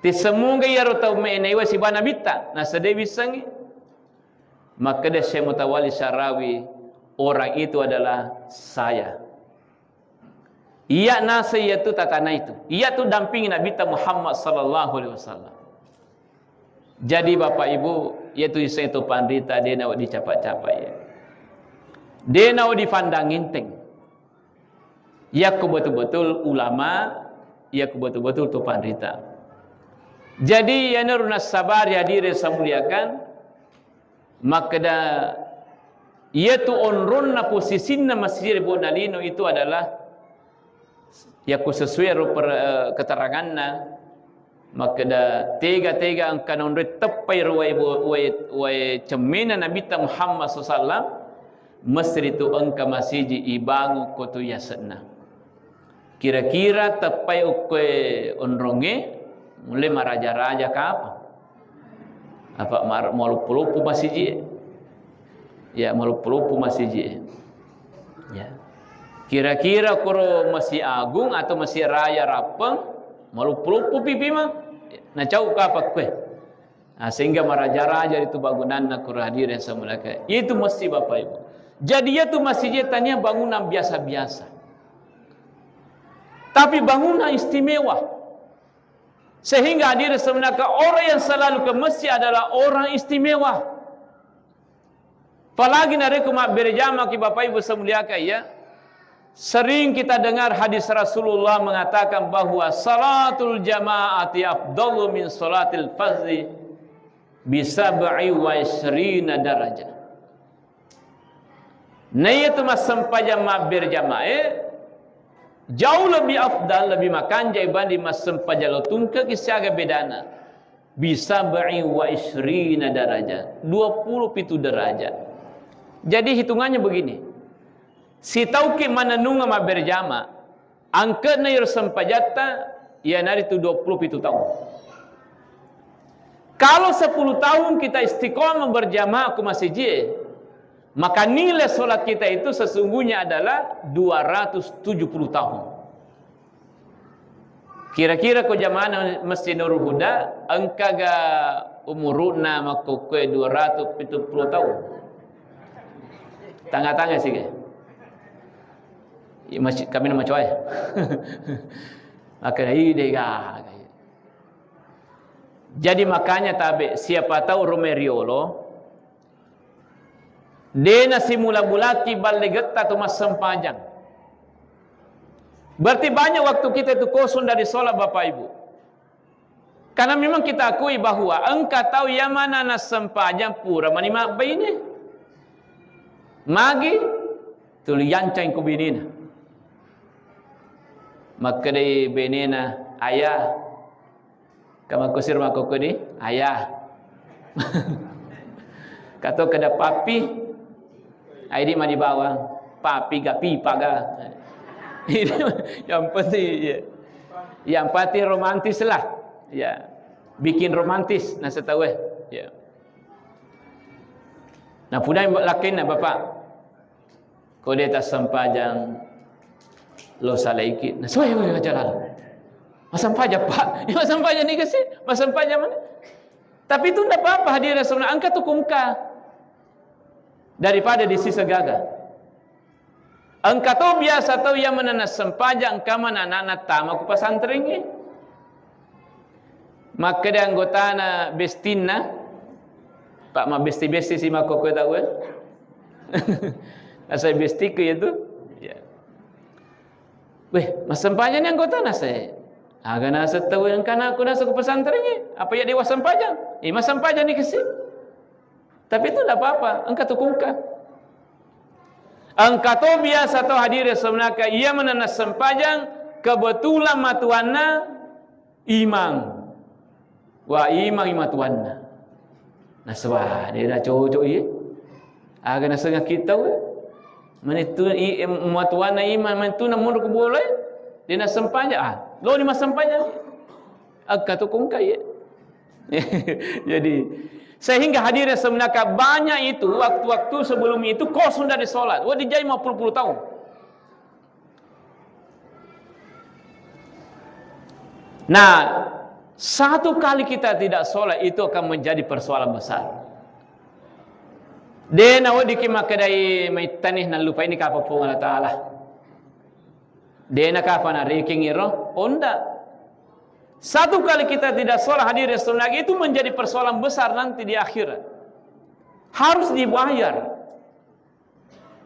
Tissemoga iyaro tau me-, naiwa siba Nabitta, naseng de wissengngi. Makkeda Syekh Mutawalli Sya'rawi, orang itu adalah saya. Iya naseng iyatu tatanaitu. Iyatu dampingi Nabitta Muhammad sallallahu alaihi wasallam. Jadi Bapak Ibu, iyatu iseng itu panrita de nawedding capa-capa iya. De' nawedding dipandang enteng. Yakko betul-betul ulama, yakko betul-betul tu panrita. Jadi, iyanaro nassabari, hadirin saya muliakan, makkeda, iyatu onronna posisinna masijid Bonna Lino itu adalah, yakko sesuai ro per-, eh, keteranganna, makkeda, tega-tega engka naonroi teppai ro wae bo-, wae, wae cemmena Nabitta Muhammad sallallahu alaihi wasallam, mesri tu engka masijid ibangun ko tu yasenna. Kira-kira teppai okkoe onrongnge, mulle maraja-raja kapang. Apa mar-, maloppo-loppo masijid. Ya, maloppo-loppo masijid. Ya. Kira-kira koro Masjid Agung atau Masjid Raya Rappeng, maloppo-loppo pipi ma. Nacau kapang kue. Nah, sehingga maraja-raja itu bangunanna, koro hadirin saya muliakan. Itu masjid, Bapak Ibu. Jadi, itu masjid tania bangunan biasa-biasa. Tapi bangunan istimewa. Sehingga hadirin saya muliakan, orang yang selalu ke masjid adalah orang istimewa. Apalagi narekko mabbere jamaki, Bapak Ibu saya muliakan, ya. Sering kita dengar hadis Rasulullah mengatakan bahwa salatul jama'ati afdalu min salatil fardhi bi sab'i wa isyrina darajah. Naiyatu massempajang mabbere jamae jauh lebih afdal, lebih makanja ibanding massempajang lo tungke, kisiaga bedana? Bi sab'i wa isyrina darajah, dua puluh pitu derajat. Jadi hitungannya begini, sitauki manennunga mabbere jama, angke'na iyaro sempajatta, iyanaritu dua puluh pitu taung. Kalau sepuluh tahun kita istiqomah berjamaah ke masjid, maka nilai sholat kita itu sesungguhnya adalah dua ratus tujuh puluh tahun. Kira-kira ko jamaah Masjid Nurul Huda, engkaga umuruna makkokkoe dua ratus pitu puluh tahun? Tanga-tanga sih, iya, masih kami nama coy. Makanya ide ga. Jadi makanya tabe, siapa tahu Romeriolo, de' nasimula-mulaki balle getta tu massempajang. Berarti banyak waktu kita itu kosong dari sholat, Bapak Ibu. Karena memang kita akui bahwa engka tau iya manana sempajang pura mani mabbaine. Magi tuli yancang ko binena. Makkedai benena, "Ayah." Kamakkusiro makkokko di, "Ayah." Kato kada papi, ai di mani bawang, papi ga pipa ga. Yang penting, ya. Yang penting romantis lah. Ya. Bikin romantis, nasa tau, eh. Ya. Nah, pudai lakkainna, Bapak. Ko de' tassempajang lo salaiki. Nah, suwe, we, aja lalu. Massempajang, Pak. Ya, massempajang ni kasi. Massempajang mana? Tapi itu ndak apa-apa, hadirin sebenarnya. Engka tu kungka. Daripada di sisa gaga. Engka to biasa tau iya manana sempajang, engka manana tama ku pesantrengnge. Makkeda anggotana bestinna, Pak, mabbesti-besti si makkokkoe tau, eh. Nasai bestiku itu. Ya. Weh, massempajang ni anggotana sai. Aga naseng tau engka anakku naseng ku pesantrengnge. Apa iya dewa sempajang? Eh, massempajang ni kesi. Tapi itu ndak apa-apa, engka tu kungka. Engka to biasa to hadirin sebenarnya, iya manana sempajang, kebetulan matuanna imang. Wa imang imatuanna. Nasaba, de' na cocok iye. Aga nasenga kita we. Manitu i-, em, matuanna imang, manitu na mundur ku bola, eh. De' na sempajang. Ah, lo ni massempajang. Engka tu kungka iye. Jadi, sehingga hadirin sebenarnya banyak itu waktu-waktu sebelum itu kosong dari sholat. Wah, dijai lima puluh tahun. Nah, satu kali kita tidak sholat itu akan menjadi persoalan besar. De' na weddikki makkedai maittani nallupai ni kapang Puang Allah Ta'ala. De' na kapang narekeng iro, onda. Satu kali kita tidak sholat hadirin sebenarnya itu menjadi persoalan besar nanti di akhirat. Harus dibayar.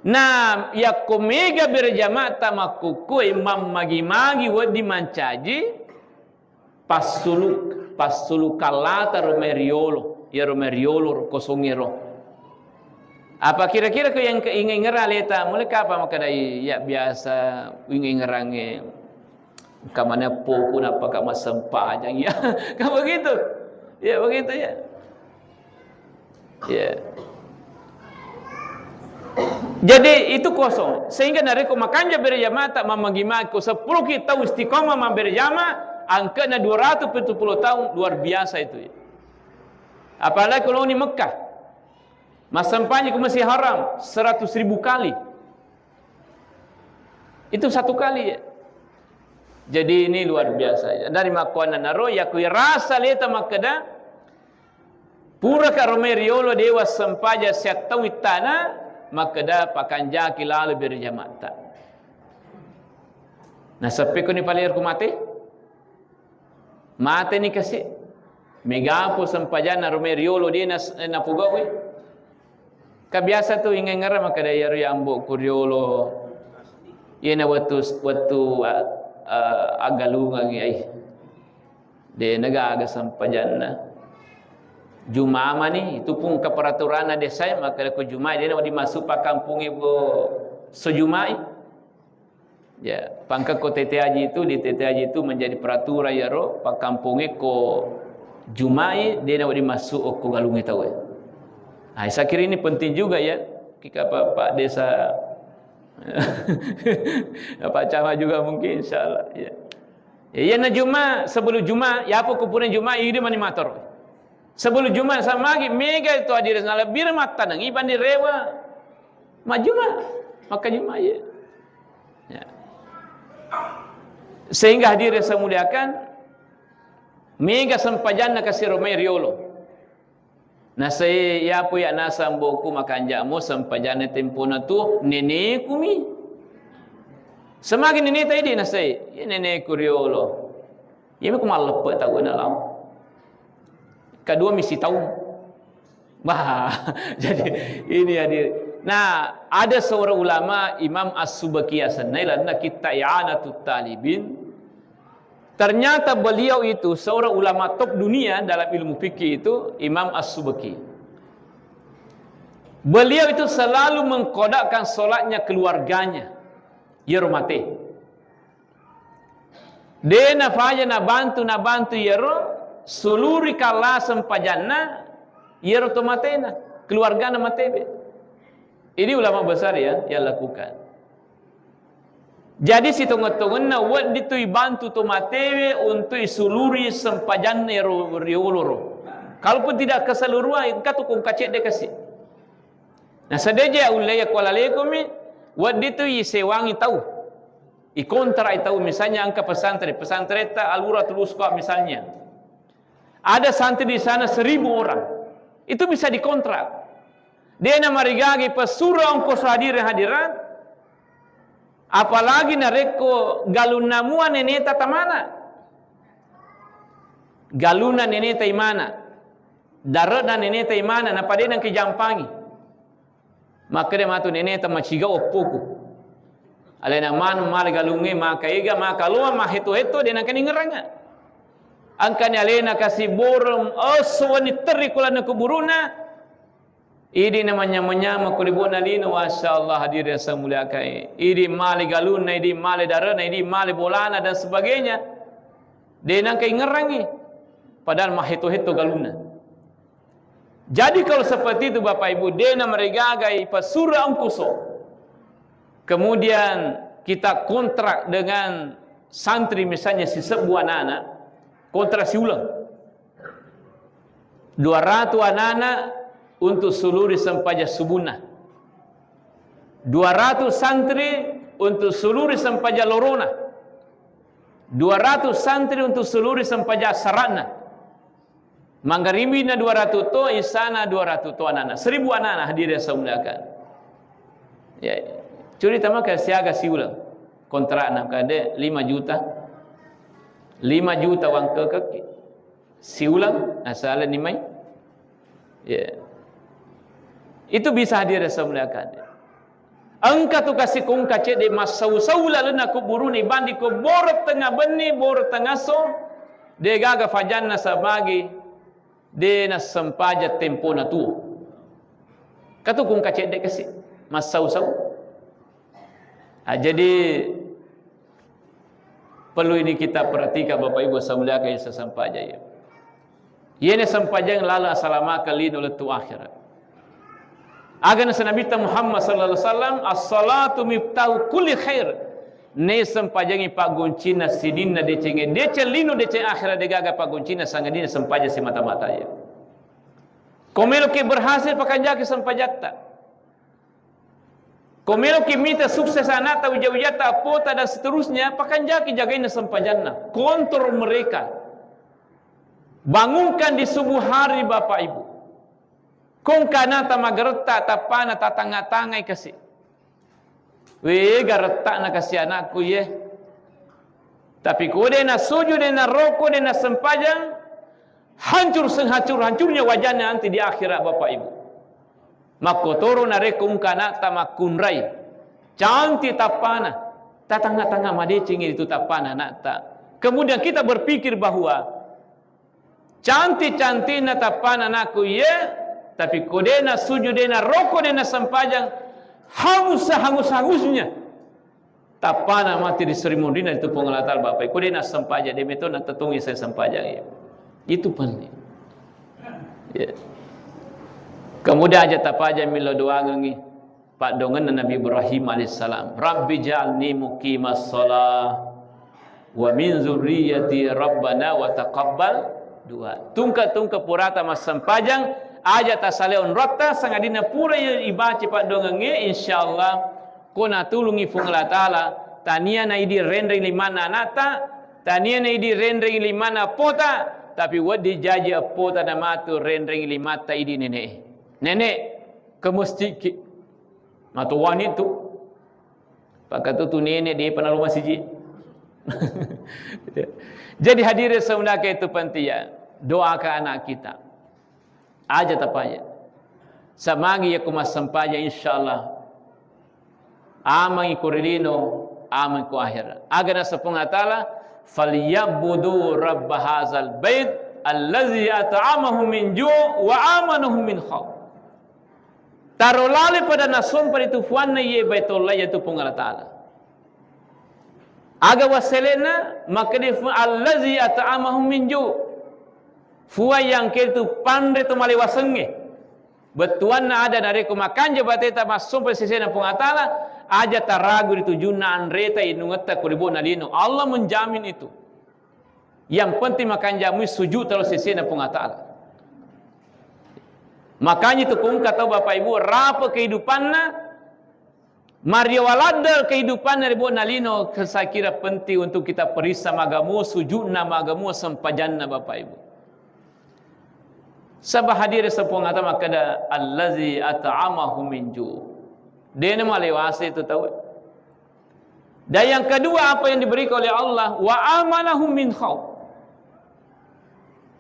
Na yakko mega berjama'ta makkukkué mammagi-magi wedding mancaji, passulu-, passulukallata romai riolo, iyaro mai riolo ro kosongngéro. Apa kira-kira ko yang ke-, inge-, ingerang aleta, mulai kapan makkeda, "Iya, biasa inge-, ingerangnge, engka maneng eppoku, nappaka massempajang." Ya, kan begitu. Ya, begitu ya. Ya. Jadi itu kosong. Sehingga narekko makanja berjamata, mammagi-magi ko seppulo ki tau istiqomah mabberjama, angkana dua ratus pitu puluh tahun, luar biasa itu ya. Apalagi kalau di Mekah, massempajang ke Masjid Haram seratus ribu kali. Itu satu kali ya. Jadi ini luar biasa ya. Dari makkuannanaro, yakku rasa leta makkeda, puraka romai riolo dewa sempaja siattau ittana, makkeda pakanjaki lalo berjamata. Naseppekoni palerku mate? Mateni kasi. Megapo sempajanna romai riolo de nas-, napogau'i. Ka biasa tu ingengngerang makkeda, "Iyaro ya ambo'ku riolo, iyena wettu, wettu, a-, a-, aggalungengngi ai. De nagaga sempajanna. Jumamani, itu pun ke peraturanna desa e, makkeda ko Juma, de na dimasuk pakkampungnge ko sejumai." Ya, pangka ko T T Haji itu, di T T Haji itu menjadi peraturan iyaro pakkampungnge ko Jumai, de na dimasuk okko galungnge tau e. Nah, saya kira ini penting juga ya, kika Pak, Pak Desa, Pak Camat juga mungkin, insya Allah ya. Ya, iyana Juma, sebelum Juma, ya apa kupuran Juma, ini mani mator. Sebelum Juma sama lagi, mega itu hadir, lebih mattaneng, iban direwa. Majjuma, makkajuma, iya. Ya. Sehingga hadirin saya muliakan, mega sempajanna kasi romai riolo. Nasai, yapo ya nasang boku makanjamo sempajanna tempona tu, neneku mi. Semagi neneta idi nasai, ya neneku riolo. Iya mi ku malleppe tau na lao. Kedua misi tau. Wah, jadi ini hadir. Nah, ada seorang ulama, Imam As-Subaki asenna, lalenna kitta I'anatut Talibin. Ternyata beliau itu seorang ulama top dunia dalam ilmu fikih itu, Imam As-Subaki. Beliau itu selalu mengkodakkan sholatnya keluarganya. Iyaro mate. De nafaja nabantu, nabantu iyaro, suluri kalla sempajanna, iyaro to matena, keluargana matebe. Ini ulama besar ya, yang lakukan. Jadi sitongeng-tongenna wedding tu ibantu to matewe untuk isuluri sempajanna iyaro rioloro. Kalaupun tidak keseluruhan, engka tu kongka cedde kasi. Nah, sedeje ulle ya kuala lekomi, wedding tu isewangi tau. Ikontrak tau, misalnya engka pesantren, pesantren ta Alura Tuluskua misalnya. Ada santri di sana seribu orang. Itu bisa dikontrak. Dena marigagi pesura ongkoso hadirin hadirat. Apalagi narekko galunna mua neneta tamana. Galunna neneta imana. Dare'na neneta imana, napadena engka jampangi. Makkeda matu neneta, "Macigau oppoku. Alena manu male galungnge, maka ega, maka loa, mahetto-hetto, de nangka ningeranga." Angkani alena kasi borong, esso wenni terri kulanna kuburuna. Idi na manyama-nyama ku libona lino, Masya Allah, hadirin yang saya muliakan. Idi male galunna, idi male darena, idi male bolana, dan sebagainya. De nangka ingerangi. Padahal mahetto-hetto galunna. Jadi kalau seperti itu Bapak Ibu, dena maregagai pasura ongkoso. Kemudian kita kontrak dengan santri misalnya sisebbu anak-anak, kontrak siuleng. Dua ratus anak-anak untuk seluruh sempajang subunna. Dua ratus santri untuk seluruh sempajang lorona. Dua ratus santri untuk seluruh sempajang asarana. Manggaribina dua ratus to, isana dua ratus to anak-anak. Seribu anak-anak hadirin yang saya muliakan. Ya, cerita maka siaga siuleng. Kontrakna kade lima juta. Lima juta uang kekek. Siuleng, asal ni mai. Ya. Itu bisa hadirin yang saya muliakan. Engka tu kasi kongka cedde massau-sau lalenna kuburuni, bandi ko boreng tengnga benni, boreng tengnga esso, degaga fajanna sabagi, de nassempajang tempona tuo. Katu kongka cedde kasi massau-sau. Ah, jadi perlu ini kita perhatikan, Bapak Ibu, samuliakan yang saya sampajang ya. Iyena sempajang lalo asalamakeng lino lettu akhirat. Aga nasa Nabitta Muhammad sallallahu alaihi wasallam, "As-salatu miftahu kulli khair." Ne sempajangi paggoncinna sininna decengnge, deceng lino, deceng akhirat, degaga paggoncinna sangadinna sempajang semata-mata ya. Ko meloki berhasil, pakanjaki sempajatta. Ko meloki mita sukses anakta, wija-wijatta, appota, dan seterusnya, pakanjaki jagainna sempajanna. Kontrol mereka. Bangunkan di subuh hari, Bapak Ibu. Kongka anakta magaretta, tappana tatangnga-tangngai kasi. We, garettana kasi anakku ye. Tapi ko de nasujud, de naroko, de nasempajang, hancur sehancur-hancurnya wajahnya nanti di akhirat, Bapak Ibu. Makkotoro narekko engka anakta makkunrai, cantik tappana, tatangnga-tangnga madecengi itu tappana anakta. Kemudian kita berpikir bahwa cantik-cantikna tappana anakku, iya, tapi ko de nasujud, de naroko, de nasempajang, hangus sehangus-hangusnya tappana mati ri seri munrinna itu Puang Allah Ta'ala, Bapak. Ko de nasempajang, de meto natetongi saya sempajang, iya. Itu penting. Ya. Kemudian aja tapajang milo doangengi. Paddoangenna Nabi Ibrahim alaihissalam, "Rabbi ja'alni muqimas shalah wa min dzurriyyati rabbana wa taqabbal du'a." Tungke-tungke purata massempajang, aja tasalai onrotta, sangadinna pura ibaca paddoangengnge, insyaallah ko natulungi Puang Allah Ta'ala, tania naidi renreng limanna anakta, tania naidi renreng limanna appota, tapi wedding jaji appota namatu renreng limatta idi nenek. Nenek, ke masjid ki. Matoani tu. Pakatutu nenek depa nalo masiji. Jadi hadirin semuanya, itu penting ya. Doakan anak kita. Aja tapaya. Samagi ya ku massempajang, insyaallah. Amangi ku rilino, amangi ku akhirat. Aga nasa Puang Allah Ta'ala, "Falyabudu rabb hadzal bait allazi at'amahum min ju' wa amanahum min khauf." Taro lale pada nasompa itu fuanna iye Baitullah, yaitu Puang Allah Ta'ala. Aga wasselena, makkeda fu-, "Allazi at'amahum min ju'." Fuang yang ketu panre to malewasengnge. Bettuanna ada narekko makanja bateta massompa sesena Puang Allah Ta'ala, aja taragu ri tujunna anreta, inungetta, ko ribo'na lino. Allah menjamin itu. Yang penting makanja mui sujud talo sesena Puang Allah Ta'ala. Makanya itu kongka tau Bapak Ibu, rapi kehidupanna, mario waladde kehidupanna ri bo'na lino, saya kira penting untuk kita periksa magamo, sujudna magamo, sempajanna Bapak Ibu. Saba hadire sepuang ata makkeda, "Allazi at'amahu min ju'." Dena malewase itu tau. Dan yang kedua, apa yang diberikan oleh Allah, "Wa amanahum min khauf."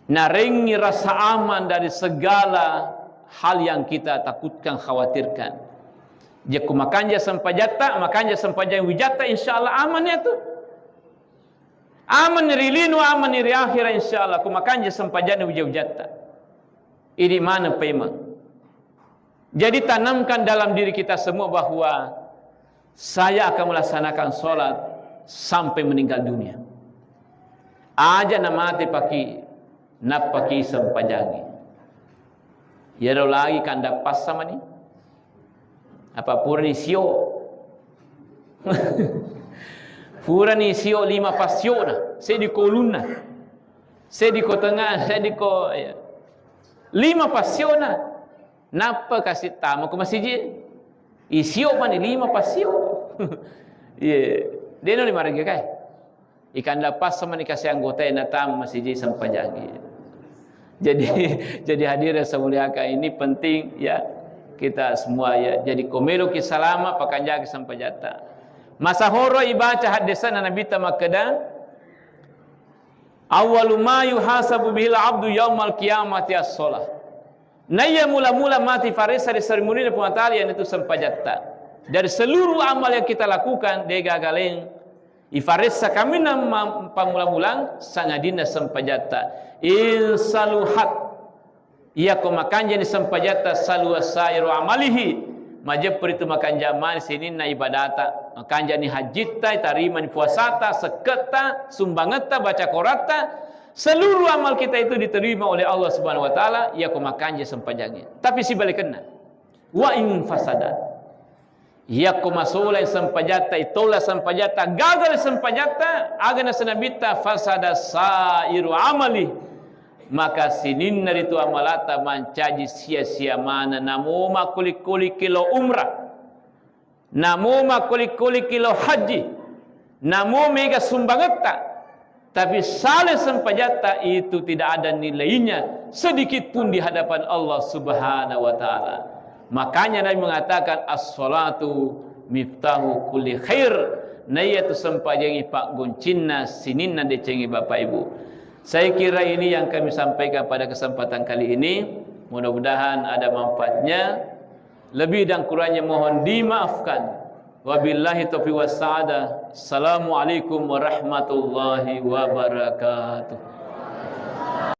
Narengngi rasa aman dari segala hal yang kita takutkan, khawatirkan. Jadi, ku makanja sempajatta, makanja sempajang wijatta, insya Allah aman ya tu. Aman ri lino, aman ri akhirat, insya Allah. Ku makanja sempajang wija-wijatta. Ini mana pemang. Jadi, tanamkan dalam diri kita semua bahwa saya akan melaksanakan sholat sampai meninggal dunia. Aja namate paki, nappaki sempajangi. Yero lagi kanda passamani. Apa purani sio? Purani sio lima pasiona, seddi ko ulunna, seddi ko tengah, seddi ko, ya. Lima pasiona. Nappa kasi tama ko masiji. Isio mani lima pasio. Iya. Deno ni marega kai. Ikanda passa mani kasi anggota yang natama masiji sempajangi. Jadi, jadi hadirin saya muliakan, ini penting ya kita semua ya. Jadi, ko meloki salama, pakanjaki sempajatta. Masa horo ibaca haddesanna Nabitta makkeda, "Awwalu ma yuhasabu bihil abdu yaumal qiyamati as-shalah." Naiya mula-mula mati faressa ri seri munrinna Puang Ta'ala, iyanatu sempajatta. Dari seluruh amal yang kita lakukan, de gaga laing ifaressa kaminang ma-, pammula-mulang, sangadinna sempajatta. In saluhat, iyako makanjani sempajatta, saluha sairu amalihi, majeppu ritu makanja mani sininna ibadata, makanjani hajjitta, itarimani puasata, sekketta, sumbangetta, baca koratta, seluruh amal kita itu diterima oleh Allah Subhanahu wa Ta'ala, iyako makanja sempajangnge. Tapi sibalikenna, wa in fasadat, iyako masolai sempajatta, itola sempajatta, gagal sempajatta, aga naseng Nabitta, fasada sairu amali, maka sininna ritu amalata mancaji sia-sia maneng. Namo makkulik-kulikki lo umrah, namo makkulik-kulikki lo haji, namo mega sumbangetta, tapi salai sempajatta, itu tidak ada nilainya sedikit pun di hadapan Allah Subhanahu wa Ta'ala. Makanya Nabi mengatakan, "As-salatu miftahu kulli khair." Naiyatu sempajangnge paggoncinna sininna decengnge, Bapak Ibu. Saya kira ini yang kami sampaikan pada kesempatan kali ini. Mudah-mudahan ada manfaatnya. Lebih dan kurangnya mohon dimaafkan. Wabillahi taufiq wassa'adah. Assalamualaikum warahmatullahi wabarakatuh.